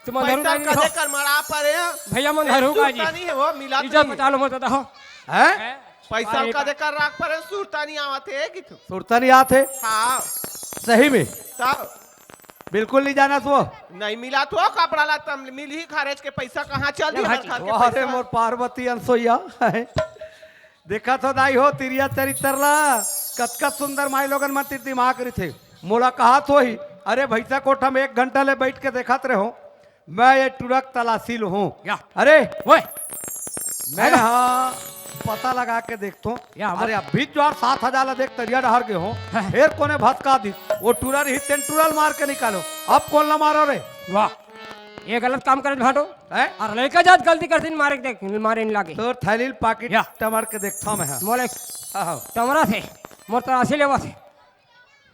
तू मन पैसा धरू नहीं कदे हो। कर मरा परे। भैया मन धरू का जी। सुरता नहीं है वो, मिला तो इज्जत नहीं। बचा लो मत बताओ। हैं? हैं? पैसा अरे कदे कर राख परे, सुरता नहीं आवत है कि तू। सुरता नहीं आत है? हाँ। सही में? तब? बिल्कुल नहीं जाना तो। नहीं मिला तो कपड़ा ला तम मिल ही खर्च के पैसा कहाँ चल ले दी भाजी। हर घर के वाह रे पैसा? मोर पार्वती अनसोइया। देखत हो दाई हो, तिरिया चरित्र ला, कतका सुंदर माई लोगन मन तिर दिमाग रहिथे। मोला कहत होही, "अरे भैंसा कोठा में एक घंटा ले बैठ के देखत रहो, मैं ये टुरक तलाशी लूँ।" या। अरे, ओए। मैं आइला। हाँ पता लगा के देखथों। या, अरे, अभी जो सात हजार ला देख तरिया डहर गे हो, हाँ। फेर कोने भटका दी, वो टूरा रही तेन टूरा ल मार के निकालो, अब कोन ला मारो रे? वाह, ये गलत काम करे भाटो। हैं? अउ लइका जात गलती करतिन, मारे के देख, मारे नहीं लागे। तोर थैली ल पाकिट या। टमर के देखथों मैं, हाँ। मोले हाँ, हाँ। टमरा थे, मोर तलाशी लेवा थे।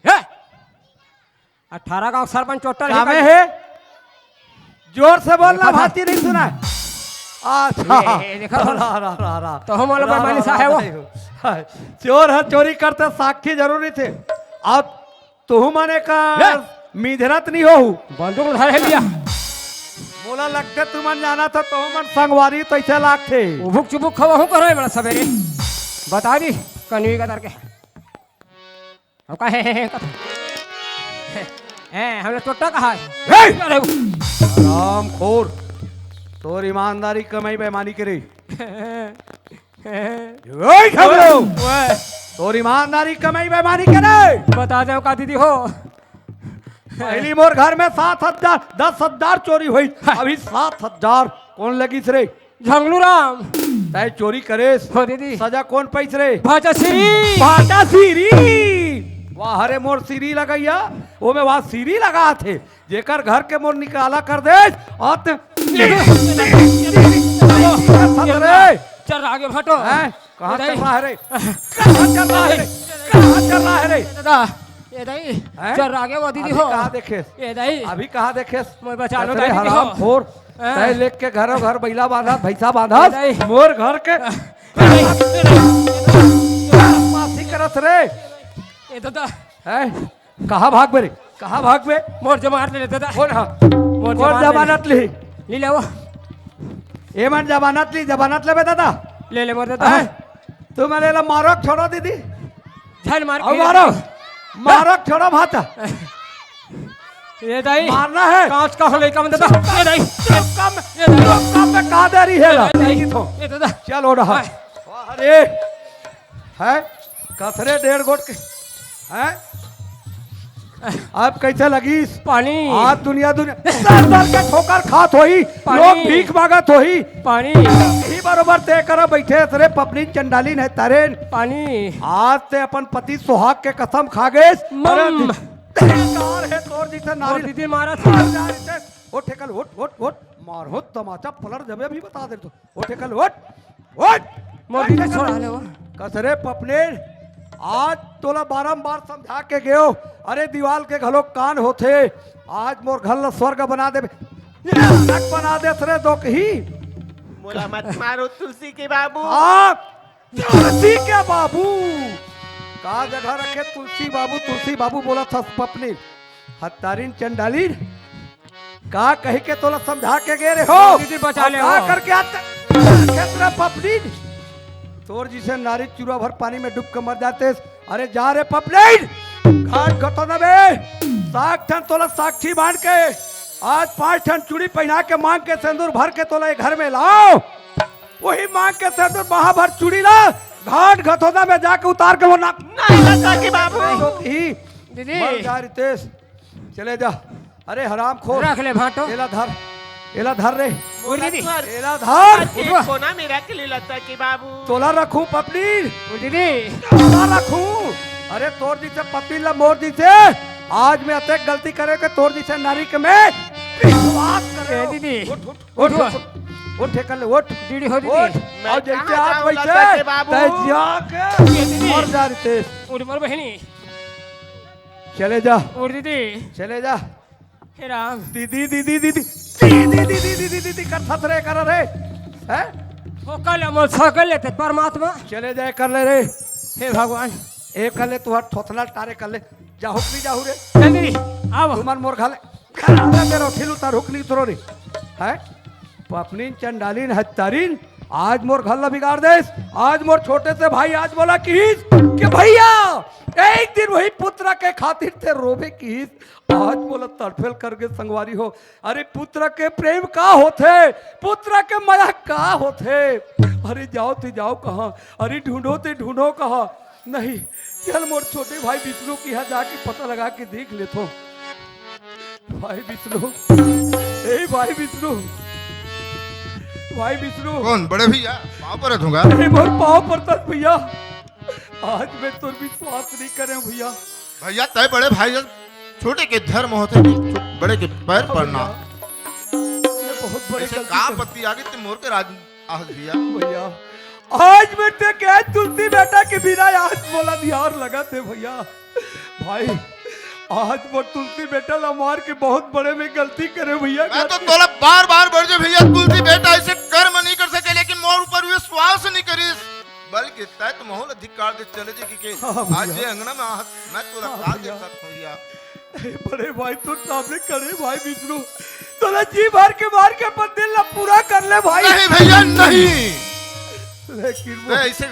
हे! अठारह गांव सरपंच चोट्टा कामे हे? जोर से बोल ना, देखा था। भाती नहीं सुना। अच्छा। ए, ए, देखा था। रा, रा, रा, रा। तो हम वाला रा, बेईमानी रा, सा रा, है वो। नहीं हो। हाँ, चोर है, चोरी करते साक्षी जरूरी थे। अब तुहू मने का ले। मिझरत नहीं हो। बंदूक उधार है लिया। मोला लगते तुमन जाना था, तुहू मन संगवारी तो ऐसे लागथे। उबुक चुबुक खवा हूँ करो बड़ा सवेरे। बता दी, कनवी का दर के। हम का हे, हे, हे, कत-, हे, हे, हमने टोटा कहा है। हे! अरे, हरामखोर, तोर ईमानदारी कमाई बेईमानी करे। ओए खबरो! ओए। तोर ईमानदारी कमाई बेईमानी करे। बता दे का दीदी हो। पहली मोर घर में सात हजार, दस हजार चोरी हुई, हाँ। अभी सात हजार कौन लगिस रे? झंगलू राम। तय चोरी करेस? हो दीदी। सजा कौन पाइस रे? भाटा सीरी। भाटा सीरी। वाह रे मोर सीरी लगैया, वो में वाह सीरी लगा थे। जेकर घर के मोर निकाला कर दे, अत रे। चल आगे भाटो। हैं? कहाँ ए दाई। चल रहा है रे? कहाँ चल रहा है रे? कहाँ चल रहा है रे? दादा, ए दाई, हैं? चल आगे वो दीदी अभी हो। कहाँ देखेस? ए दाई। अभी कहाँ देखेस? मैं बचा लो अरे दाई दीदी हो। हरामखोर। हैं? तय लेके के घरों घर बैला बांधा, भैंसा बांधा, ए दाई। मोर घर के ए दाई। मासी करत रे। ए दादा। हैं? कहाँ भागबे रे? कहाँ भागबे? मोर जमानत ले ले दादा। कौन हा? मोर कौन जमानत ले ले। जमानत ली? ले ले वो। ए मन जमानत ली, जमानत लेबे दादा? ले ले मोर दादा। हैं? तू मने ला मारो छोड़ो दीदी। झन मार अब के मारो। मारो छोड़ो भाता। ये दाई। मारना है। कांच का हो लइका मन दादा। ये दाई। चुप काम, ये दाई। चुप काम में कहा दे रही है ला? ये दाई। ये दादा। चल उड़ा। हाय। अरे। है? कथरे डेढ़ गोट के। हैं? अब कैसे लगिस? पानी। आज दुनिया, दुनिया दर दर के ठोकर खात होही, पानी। लोग भीख मांगत होही। पानी। ही बरोबर ते करा बैठे हस रे पपनीन चंडालीन हत्तारिन। पानी। आज ते अपन पति सुहाग के कसम खा गेस। मम। अरे धिक्कार हे तोर जैसे नारी। मोर दीदी मारा था। मर जा रे। उठ, ठेकल, उठ, उठ, उठ। मारहूं तमाचा पलट जबे भी बता दे तो। उठ, ठेकल, उठ, उठ। मोर दीदी छोड़ा ले वो। कस रे पपनीन, आज तोला बारंबार समझा के गेंव। अरे दीवाल के घलो कान होथे। आज मोर घर ला स्वर्ग बना देबे, नरक बना देस रे दोकही। मोला मत मारो तुलसी के बाबू। आप तुलसी के बाबू, का जगह रखे तुलसी बाबू? तुलसी बाबू बोलत हस पपनीन। हत्तारिन चंडालीन, का कहि के तोला समझा के गे रेहेंव? दीदी बचा ले का वो। करके आज खेत रे पपनीन? तोर जैसे नारी चुरा भर पानी में डूब के मर जातेस। अरे जा रे पपनीन, घाट घतोना में सात ठन तोला साक्षी मान के आज पांच ठन चूड़ी पहिना के मांग के सेंदूर भर के तोला ये घर में लांव। वही मांग के सेंदूर महा भर चूड़ी ला घाट घतोना में जाके उतार के वो ना नहीं लता के बाबू। ही दीदी। मर जा रितेश, चले जा। अरे हरामखोर, रख ले भांटो। एला धर, एला धर रे। उठ दीदी। एला धर। आज एक कोना में रख ले लता के बाबू। तोला रखूं पपनीन? उठ दीदी। तोला रखूं? अरे तोर जैसे पपनीन ला मोर जैसे आज मैं अतेक गलती करे के तोर जैसे नारी के मैं विश्वास करे। ए दीदी। उठ, उठ, उठ, उठ। उठ, उठ, ठेकल ले, उठ। दीदी हो दीदी। उठ। मैं और जैसे कहाँ आज जाऊं वैसे लता के बाबू? तय जाके ए दीदी। मर जा रितेश। उठ मोर बहिनी। चले जा। उठ दीदी। चले जा। हे राम। दीदी, दीदी, दीदी। दीदी, दीदी, दीदी, दीदी, दीदी, कर थथरे, कर रे। हैं? ठोकर ले, मोर ठोकर लेते परमात्मा। चले जाए, कर ले रे। हे भगवान। ए कर ले, तुहर थोथना टारे कर ले। जाहू कि नहीं जाहू रे? चल दीदी, आव। तुमन मोर घर, घर आवे मेरो ठिल उतार हुकनी उतरो रे। हैं? पपनीन चंडालीन हत्तारिन, आज मोर घर ला बिगाड़ देस। आज मोर छोटे से भाई आज मोला किहिस कि भैया, एक दिन वही पुत्र के खातिर ते रोबे किहिस। आज मोला तड़फेल कर गे संगवारी हो। अरे पुत्र के प्रेम का होथे, पुत्र के मया का होथे? अरे जाओ ते जाओ कहाँ, अरे ढूंढो ते ढूंढो कहाँ? नहीं, चल मोर छोटे भाई विष्णु के यहाँ जाके पता लगा के देख लेथों। भाई विष्णु, ए भाई विष्णु, भाई विष्णु। कौन बड़े भैया? पाँव परत हूँ गा। ए मोर पाँव परथस भैया, आज मैं तोर विश्वास नहीं करे भैया। भैया तय बड़े भाई, छोटे के धर्म होथे कि छो-, बड़े के पैर हाँ पड़ना। भैया। ये बहुत बड़े ऐसे गलती का कर- आपत्ति आ गई ते मोर के राज आज भैया। भैया, आज मैं ते कहे तुलसी बेटा के बिना आज मोला निहार लगथे भैया। भाई, आज वो तुलसी बेटा ला मार के बहुत बड़े में गलती करे भैया। मैं तो तोला बार बार बोल दे भैया, तुलसी बेटा ऐसे कर्म नहीं कर सके, लेकिन मोर ऊपर विश्वास नहीं करिस, बल्कि तय तो महूँ ला धिक्कार दे चले जे कि, कि हाँ भैया। आज ये अंगना में आज मैं तोला हाँ का भैया। दे सकत हूँ भैया। ए, बड़े भाई, तोर सामने खड़े भाई विष्णु, तोला जी भर के मार के अपन दिल ला पूरा कर ले भाई। नहीं भैया, नहीं। लेकिन वो मैं ऐसे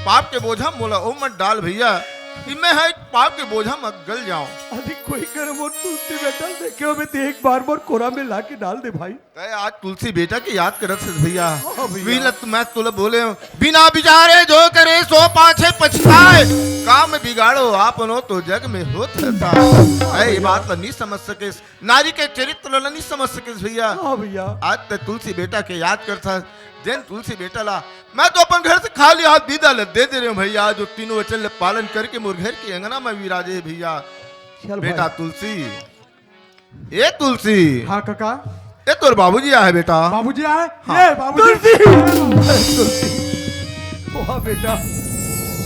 पाप के बोझा मोला ओ मत डाल भैया, कि मैं हा एक पाप के बोझा में गल जाऊं। अरे कोई करे मोर तुलसी बेटा देखे हो, मैं ते एक बार मोर कोरा में ला के डाल दे भाई। तय आज तुलसी बेटा के याद करत हस भैया। हाँ भैया। बिना त-, मैं तोला बोले हूँ, बिना विचारे जो करे सो पाछे पछताए। काम बिगाड़ो आपनो तो जग में होत रहता। हाँ ए, ये भैया। बात ला नहीं समझ सके, नारी के चरित्र ला नहीं समझ सके भैया। हाँ भैया। आज तक तुलसी बेटा के याद करत हस, जेन तुलसी बेटा ला मैं तो अपन घर से खाली हाथ बिदा ला दे दे रहे हूँ भैया। जो तीनों वचन ला पालन करके मोर घर के अंगना में विराजे हे भैया। चल बेटा भाई। तुलसी, ए तुलसी। हाँ काका। ए तोर बाबूजी आए हे बेटा। बाबूजी आए? हाँ। ए बाबूजी। तुलसी। वाह बेटा,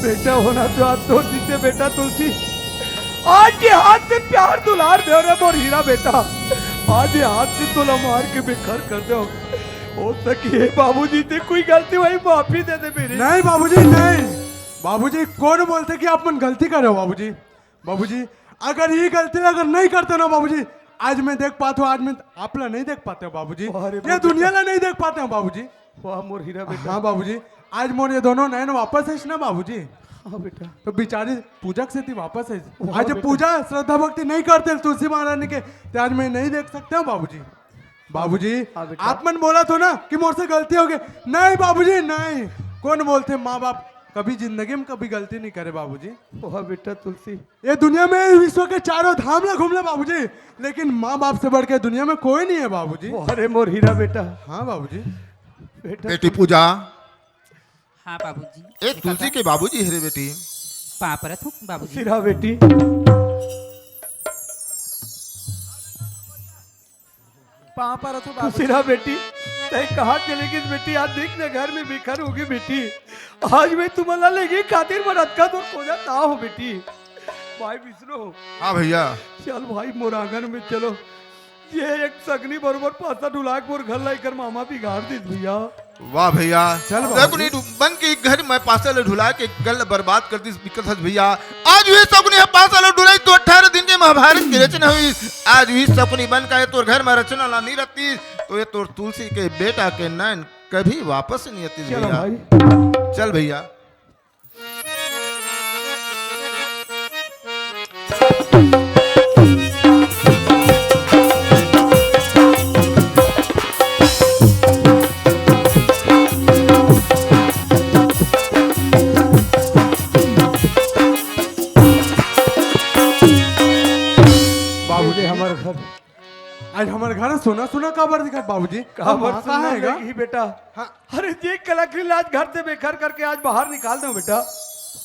बेटा होना तो आज तोर जैसे बेटा तुलसी। आज ये हाथ से प्यार दुलार दे रे मोर हीरा बेटा। आज ये हाथ से तोला मार के बेघर कर दे। हो सके बाबूजी ते कोई गलती होही, माफी दे दे मेरी। नहीं बाबूजी, नहीं। बाबूजी, कौन बोलथे कि आप मन गलती करे हो बाबूजी? बाबूजी, अगर ये गलती अगर नहीं करते ना बाबूजी, आज मैं देख पाता हूँ, आज मैं आप ला नहीं देख पाते हूँ बाबूजी, अरे ये बेटा। दुनिया ला नहीं देख पाते हूँ बाबूजी। वाह मोर हीरा बेटा। हाँ बाबूजी, आज मोर ये दोनों नैन वापस आइस ना बाबूजी। हाँ बेटा। तो बेचारी पूजा के सेती वापस आइस। वाह आज बेटा। पूजा श्रद्धा भक्ति नहीं करते तुलसी महारानी के, तो आज मैं नहीं देख सकते हूँ बाबूजी। बाबूजी, हाँ बेटा। आप मन बोलत हो ना कि मोर से गलती हो गई। नहीं बाबूजी, नहीं। कौन बोलथे माँ बाप कभी जिंदगी में कभी गलती नहीं करे बाबूजी। वाह बेटा तुलसी। ये दुनिया में विश्व के चारों धाम ला घूम ले बाबूजी, लेकिन माँ बाप से बढ़ के दुनिया में कोई नहीं है बाबूजी। वाह रे मोर हीरा बेटा। हाँ बाबूजी। बेटा बेटी पूजा। हाँ बाबूजी। ए तुलसी के बाबूजी हरे बेटी। पाँव परत हूँ बाबूजी। खुशी रहा बेटी। पाँव परत हूँ बाबूजी। खुशी रहा बेटी। तय कहाँ चले गई बेटी? आज देख ना घर में बिखर होगी बेटी। आज मैं तुम्हारा लेगे खातिर मरत का तो खोजा ता हो बेटी। भाई विष्णु। हाँ भैया। चल भाई मोर आंगन में चलो। ये एक सगनी बरोबर पासा ढुला के मोर घर ला एकर मामा बिगाड़ दिस भैया। वाह भैया। चल बाबू। सगुनी ढु-, बन के घर में पासा ले ढुला के गल बर्बाद कर दिस बिकट हस भैया। आज ये सगुनी है पासा ले ढुलाई तो अठारह दिन के महाभारत की रचना हुई। आज ये सगुनी बन का ये तोर घर में रचना ला नहीं रहती तो ये तोर तुलसी के बेटा के नैन कभी वापस नहीं आती चलो भैया। भाई। चल भैया। बाबूजी, हमर घर, आज हमर घर सुना सुना काबर दिखत बाबूजी? काबर अब माँ सुना कहाँ है गा? नहीं बेटा। हाँ। अरे, जे कलकरी लाज घर से बेघर करके आज बाहर निकाल दो बेटा।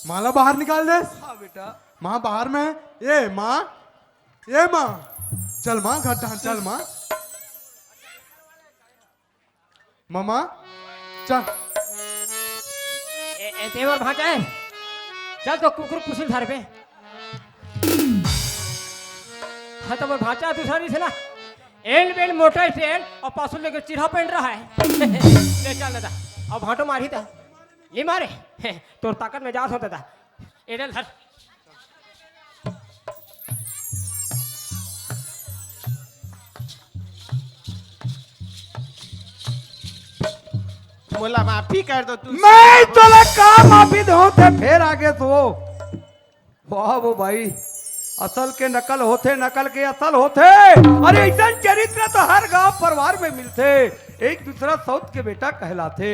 माँ ला बाहर निकाल दे। हाँ बेटा। माँ बाहर में है। ए माँ, ए माँ, चल माँ, घर ढान, चल माँ। मामा, चल। ए, ए, तेवर भांचा है। चल तो कुकुर कुसिल धर पे। हाँ, तो वो भांचा दूसरा नहीं से ना। एल बेल मोटर तेल और पासुल लेके चिढ़ा पहन रहा है। ले चल दादा। अब भांटो मारी था। ये मारे। तोर ताकत में जा सो दादा। एडल धर। मोला माफी कर दो तू। मैं तोला का माफी दो ते फेर आगे सो। वाह वो भाई, असल के नकल होथे, नकल के असल होथे। अरे ऐसा चरित्र तो हर गांव परिवार में मिलथे। एक दूसरा सौत के बेटा कहलाथे।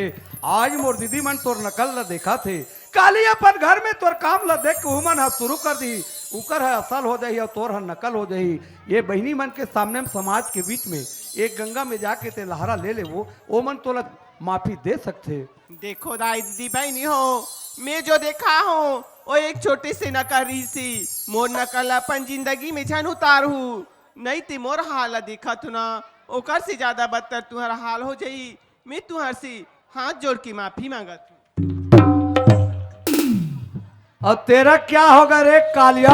आज मोर दीदी मन तोर नकल ल देखा थे। काली अपन घर में तोर काम ल देख के उमन ह शुरू कर दी। उकर ह असल हो जाही अउ तोर ह नकल हो जाही। ये बहिनी मन के सामने में समाज के बीच में एक गंगा में जाके ते लहरा ले लेवो, ओमन तोला माफी दे सकथे। देखो दाई दीदी बहिनी हो, मैं जो देखा हूँ, वो एक छोटे से नकल रहिसी। मोर नकल अपन जिंदगी में झन उतार हूँ, नहीं ते मोर हाल देखत हूँ ना, ओकर से ज्यादा बदतर तुहर हाल हो जाही। मैं तुहर से हाथ जोड़ के माफी मांगत हूँ। और तेरा क्या होगा रे कालिया?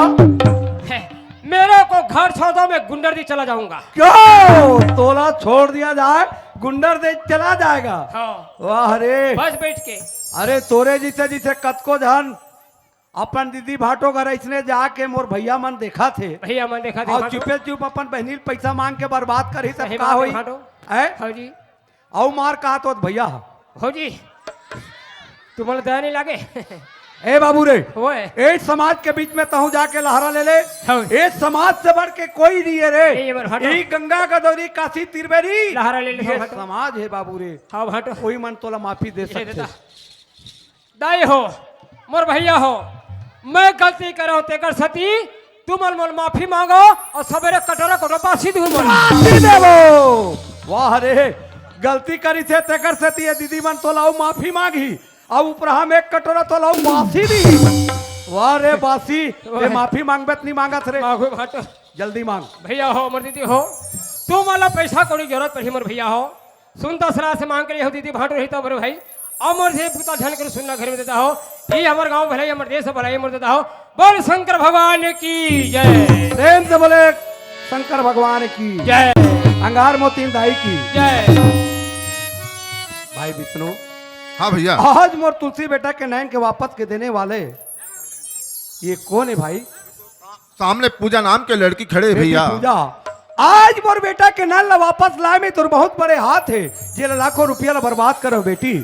है, मेरे को घर छोड़ दो, मैं गुंडर दी चला जाऊंगा। क्यों? तोला छोड़ दिया जाए, गुंडर दे चला जाएगा? हाँ। वाह रे। बस बैठ के। अरे तोरे जिसे जिसे कतको झन अपन दीदी भाटो घर इसने जाके मोर भैया मन देखा थे। भैया मन देखा थे और भाटो। चुपे चुप अपन बहिनी ल पैसा मांग के बर्बाद करही तब सही का बात है होई? भाटो। हैं? हाँ जी। अउ मार कहा तो भैया। हो जी, तुम्हारा दया नहीं लागे। ए बाबू रे, ओए। ए समाज के बीच में तहूँ जाके लहरा ले ले। हाँ। ए समाज से बढ़ के कोई नहीं है रे। नहीं है, हटो। ई गंगा गोदावरी काशी तीर बेरी। लहरा ले ले, ये हटो। समाज है बाबू रे। हाँ, हटो। कोई मन तोला माफी दे ये सकथे। दादा। दाई हो, मोर भैया हो, मैं गलती करे हूँ, तेकर सेती तुमन मोर माफी मांगो और सबेरे कटोरा कटोरा बासी दूँ मोर। बासी देबो। वाह रे, गलती करी थे, तेकर सेती ये दीदी मन तोला अउ माफी मांगी, अउ उपराहा में एक कटोरा तोला अउ बासी दी। वाह रे बासी, ते वाह। माफी मांगबे त नहीं मांगत रे। मांगो भाटो। जल्दी मांग। भैया हो, मोर दीदी हो, तुमन ला पैसा कौड़ी जरूरत पड़ही मोर भैया हो, सुनता सलाह से मांग के लिए हो दीदी भाटो रही तो बड़े भाई। अमर से पुता झन कर सुनना घर में देता हो। ये हमर गांव भलाई, हमर देश भलाई, हमर देता हो। बोल शंकर भगवान की जय। प्रेम से बोले शंकर भगवान की जय। अंगार मोतीन दाई की जय। भाई विष्णु, हाँ भैया। आज मोर तुलसी बेटा के नैन के वापस के देने वाले ये कौन है भाई? सामने पूजा नाम के लड़की खड़े हे बेटी भैया। पूजा, आज मोर बेटा के नैन ला वापस लाए में तोर बहुत बड़े हाथ है, जेला लाखों रुपया ला बर्बाद करो बेटी।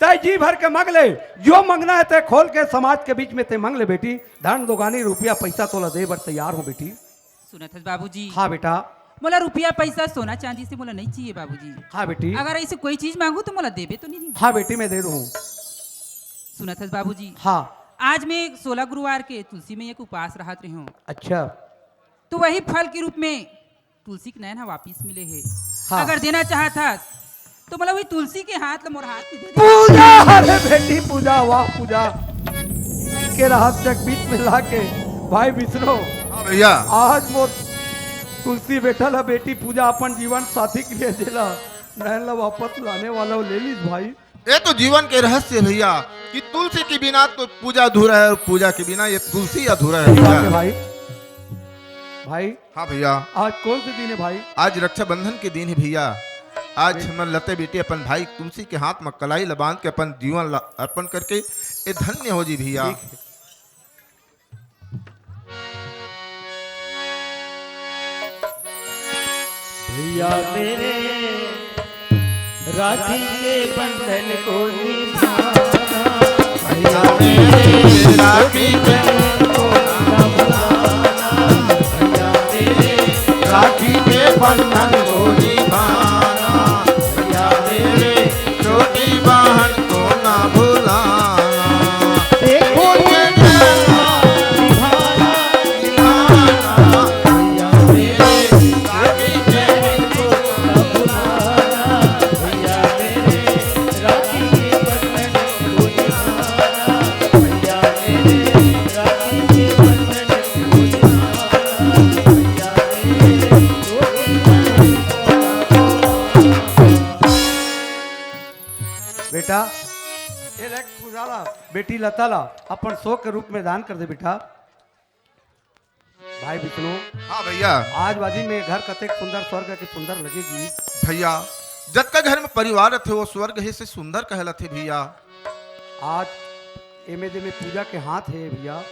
तय जी भर के मांग ले, जो मांगना है तय खोल के समाज के बीच में तय मांग ले बेटी। धन दोगानी रुपया पैसा तोला दे बर तैयार हूँ बेटी। सुनत हस बाबूजी? हाँ बेटा। मोला रुपया पैसा सोना चांदी से मोला नहीं चाहिए बाबूजी। हाँ बेटी। अगर ऐसे कोई चीज मांगू तो मोला देबे तो नहीं? हाँ बेटी, मैं दे दूँ। सुनत हस बाबूजी? हाँ। आज मैं सोलह गुरुवार के तुलसी मैया के उपास रहत रहे हूँ। अच्छा। तो वही फल के रूप में तुलसी के नैन ह वापिस मिले हे। हाँ। अगर देना चाहत हस तो मतलब वही तुलसी के हाथ ल मोर हाथ में दे दे। पूजा, अरे बेटी पूजा, वाह पूजा के रहस्य के बीच में लाके भाई विष्णु, हाँ भैया। आज मोर तुलसी बेटा ला बेटी पूजा अपन जीवन साथी के लिए जेला नैन ला वापस लाने वाला ले लीस भाई। ये तो जीवन के रहस्य है भैया, कि तुलसी के बिना तो पूजा अधूरा है और पूजा के बिना ये तुलसी अधूरा है भैया। भाई, भाई, हाँ भैया। आज कौन से दिन है भाई? आज रक्षाबंधन के दिन है भैया। आज हमर लते बेटी अपन भाई तुलसी के हाथ में कलाई ला बांध के अपन जीवन ला अर्पण करके ये धन्य हो जी भैया। भैया मेरे राखी के बंधन को निभाना, भैया मेरे राखी के बंधन को ना भुलाना, भैया मेरे राखी के बंधन को निभाना, भैया मेरे छोटी बहन को ना भुलाना। देखो ये बेटा, ये ले पूजा ला, बेटी लता ला अपन शौक के रूप में दान कर दे बेटा। भाई विष्णु। हाँ भैया। आज बाजी में घर कतेक सुंदर, स्वर्ग के सुंदर लगेगी। भैया, जतका घर में परिवार रथे वो स्वर्ग हे से सुंदर कहलथे भैया। आज एमे जे में पूजा के हाथ हे भैया।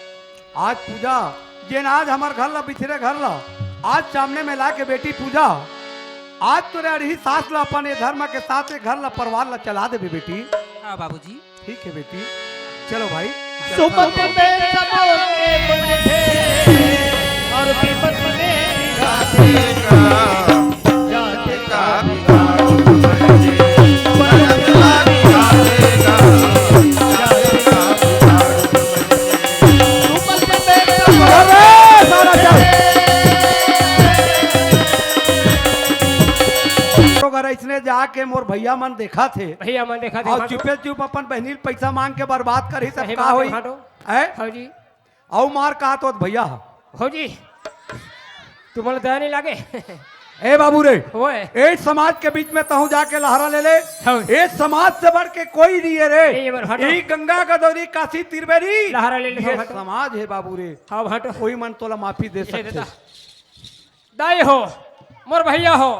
आज पूजा जेन आज हमर घर ला बिछरे घर ला आज सामने में ला के बेटी पूजा, आज तोरे अड़ही सास ला अपन ये धर्म के साथ ये घर ला परिवार ला चला देबे बेटी। हाँ बाबूजी। ठीक है बेटी, चलो भाई। सुमन में सबके बंधे और विपत में राधे का, राधे का बिगाड़ तुमने। सुमन में सबके बंधे अरे, सारा चल। अगर इसने जाके मोर भैया मन देखा थे, भैया मन देखा थे, और भाटो। चुपे चुप अपन बहनी ल पैसा मांग के बर्बाद करही, तब सही का बात है, होई? भाटो। हैं? हाँ जी। अउ मार कहा तो भैया। हो जी, तुम्हारा दया नहीं लागे। ए बाबू रे, ओए। ए समाज के बीच में तहूँ जाके लहरा ले ले। हाँ। ए समाज से बढ़ के कोई नहीं है रे। नहीं है, भाटो। यही गंगा गोदावरी काशी तिरबेरी। लहरा ले ले, ये भाटो। समाज है बाबू रे। हाँ, भाटो। कोई मन तोला माफी दे ये सकते। दादा। दाई हो, मोर भैया हो,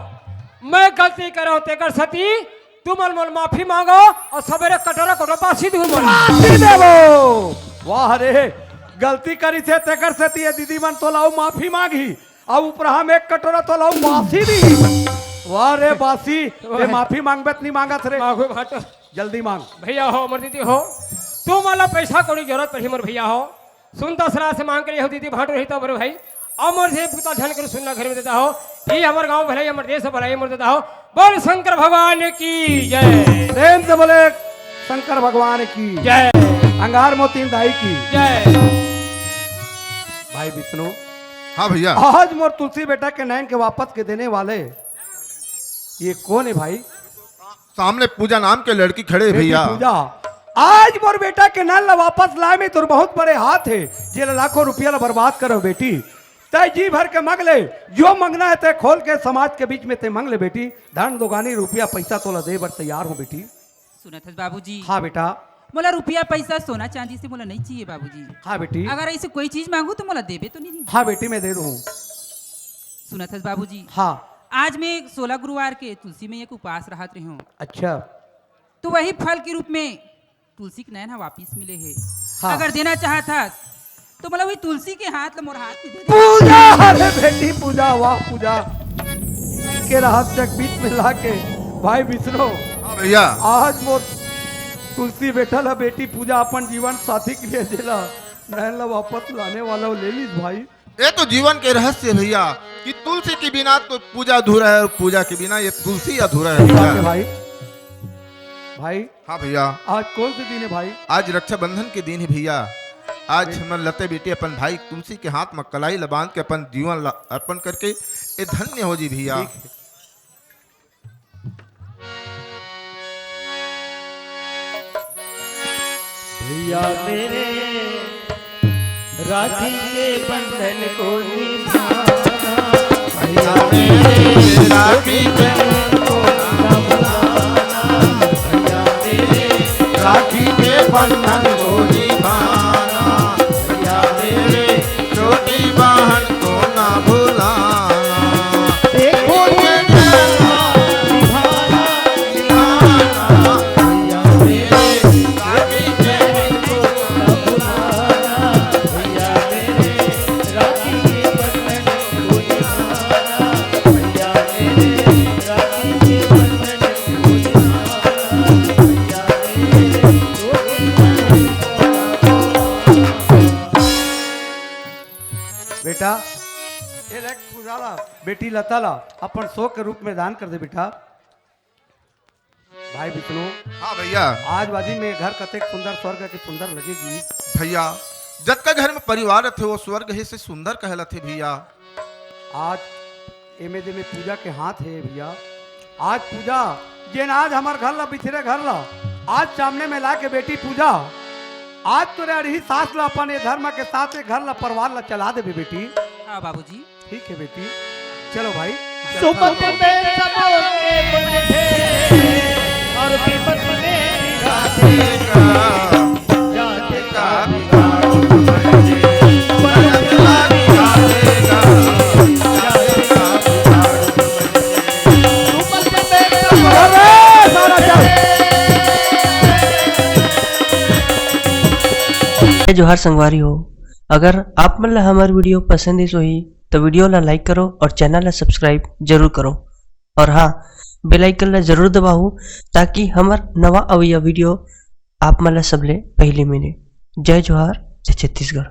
मैं गलती करे हंव तेकर सेती तुमन मोर माफी मांगो अउ सबेरे कटोरा कटोरा बासी दूहू मोर। बासी देबो। वाह रे, गलती करिस हे तेकर सेती ये दीदी मन तोला अउ माफी मांगही, अउ उपराहा में एक कटोरा तोला अउ बासी दीही। वाह रे बासी, ते वाह। माफी मांगबे त नहीं मांगत रे। मांगो भाटो। जल्दी मांग। भैया हो, मोर दीदी हो, तुमन ला पैसा कौड़ी जरूरत पड़ही मोर भैया हो, सुनता सलाह से मांग के लिए हो दीदी भाटो रही तो मोर भाई, अउ मोर से पूता धन कर सुनना घर में देता हो, ये हमर गांव भलाई, हमर देश भलाई, मोर देता हो। बोल शंकर भगवान की जय। प्रेम से बोले शंकर भगवान की जय। अंगार मोतीन दाई की जय। भाई विष्णु। हाँ भैया। आज मोर तुलसी बेटा के नैन के वापस के देने वाले ये कौन है भाई? सामने पूजा नाम के लड़की खड़े हे बेटी भैया। पूजा, आज मोर बेटा के नैन ला वापस लाए में तोर बहुत बड़े हाथ हे, जेला लाखों रुपया ला बर्बाद करे हस बेटी। तैं जी भर के मांग ले, जो मांगना हे तैं खोल के समाज के बीच में तैं मांग ले बेटी। धन दोगानी रुपया पैसा तोला दे बर तैयार हंव बेटी। सुनत हस बाबूजी? हाँ बेटा। मोला रुपया पैसा सोना चांदी से मोला नहीं चाहिए बाबूजी। हाँ बेटी। अगर ऐसे कोई चीज मांगू तो मोला देबे तो नहीं? हाँ बेटी, मैं दे दूँ। सुनत हस बाबूजी? हाँ। आज मैं सोलह गुरुवार के तुलसी मैया के उपास रहत रहे हंव। अच्छा। तो वही फल के रूप में तुलसी के नैन ह वापिस मिले हे। हाँ। अगर देना चाहत हस तो मोला वही तुलसी के हाथ ल मोर हाथ में दे दे। पूजा, अरे बेटी पूजा, वाह पूजा के रहस्य के बीच में लाके भाई विष्णु। हाँ भैया। आज मोर तुलसी बेटा ला बेटी पूजा अपन जीवन साथी के लिए जेला नैन ला वापस लाने वाला ले लीस भाई। ये तो जीवन के रहस्य है भैया, कि तुलसी के बिना तो पूजा अधूरा है और पूजा के बिना ये तुलसी अधूरा है भैया। भाई। भाई, हाँ भैया। आज कौन से दिन है भाई? आज रक्षाबंधन के दिन है भैया। आज हमर लते बेटी अपन भाई तुलसी के हाथ म कलाई ल बांध के अपन जीवन ल अर्पण करके ए धन्य हो जी भैया। ठीक है। भैया मेरे राखी के बंधन को निभाना, भैया मेरे राखी के बंधन को निभाना, भैया मेरे राखी के बंधन को निभाना, भैया मेरे छोटी बहन को ना भुलाना। देखो ये निभाना, निभाना, भैया मेरे राखी के बंधन को ना भुलाना, भैया मेरे राखी के बंधन को निभाना, भैया मेरे राखी के बंधन को निभाना, भैया मेरे छोटी बहन को ना भुलाना। बेटा, ये देख पूजा ला, बेटी लता ला अपन शौक के रूप में दान कर दे बेटा। भाई विष्णु, हाँ भैया। आज बाजी में घर कतेक सुंदर, स्वर्ग के सुंदर लगेगी। भैया, जतका घर में परिवार रथे, वो स्वर्ग हे से सुंदर कहलाथे भैया। आज एमे दे में पूजा के हाथ है भैया। आज पूजा, जेन आज हमर घर ला, बिछरे घर ला, आज सामने में ला के बेटी पूजा, आज तोरे अड़ही सास ला अपन ए धर्म के साथ ए घर ला, परिवार ला चला देबे बेटी। हाँ बाबूजी। ठीक है बेटी, चलो भाई। सुमन में सबके बंधे और विपत में राधे का, राधे का। अरे सारा चल। जय जोहार संगवारी हो, अगर आप मन ला हमर video पसंद आइस होही, तो video ला like करो और channel ला subscribe जरूर करो। और हाँ, bell icon ला जरूर दबाओ, ताकि हमर नवा अवइया video आप मन ला सबले पहली मिले। जय जोहार, जय छत्तीसगढ़।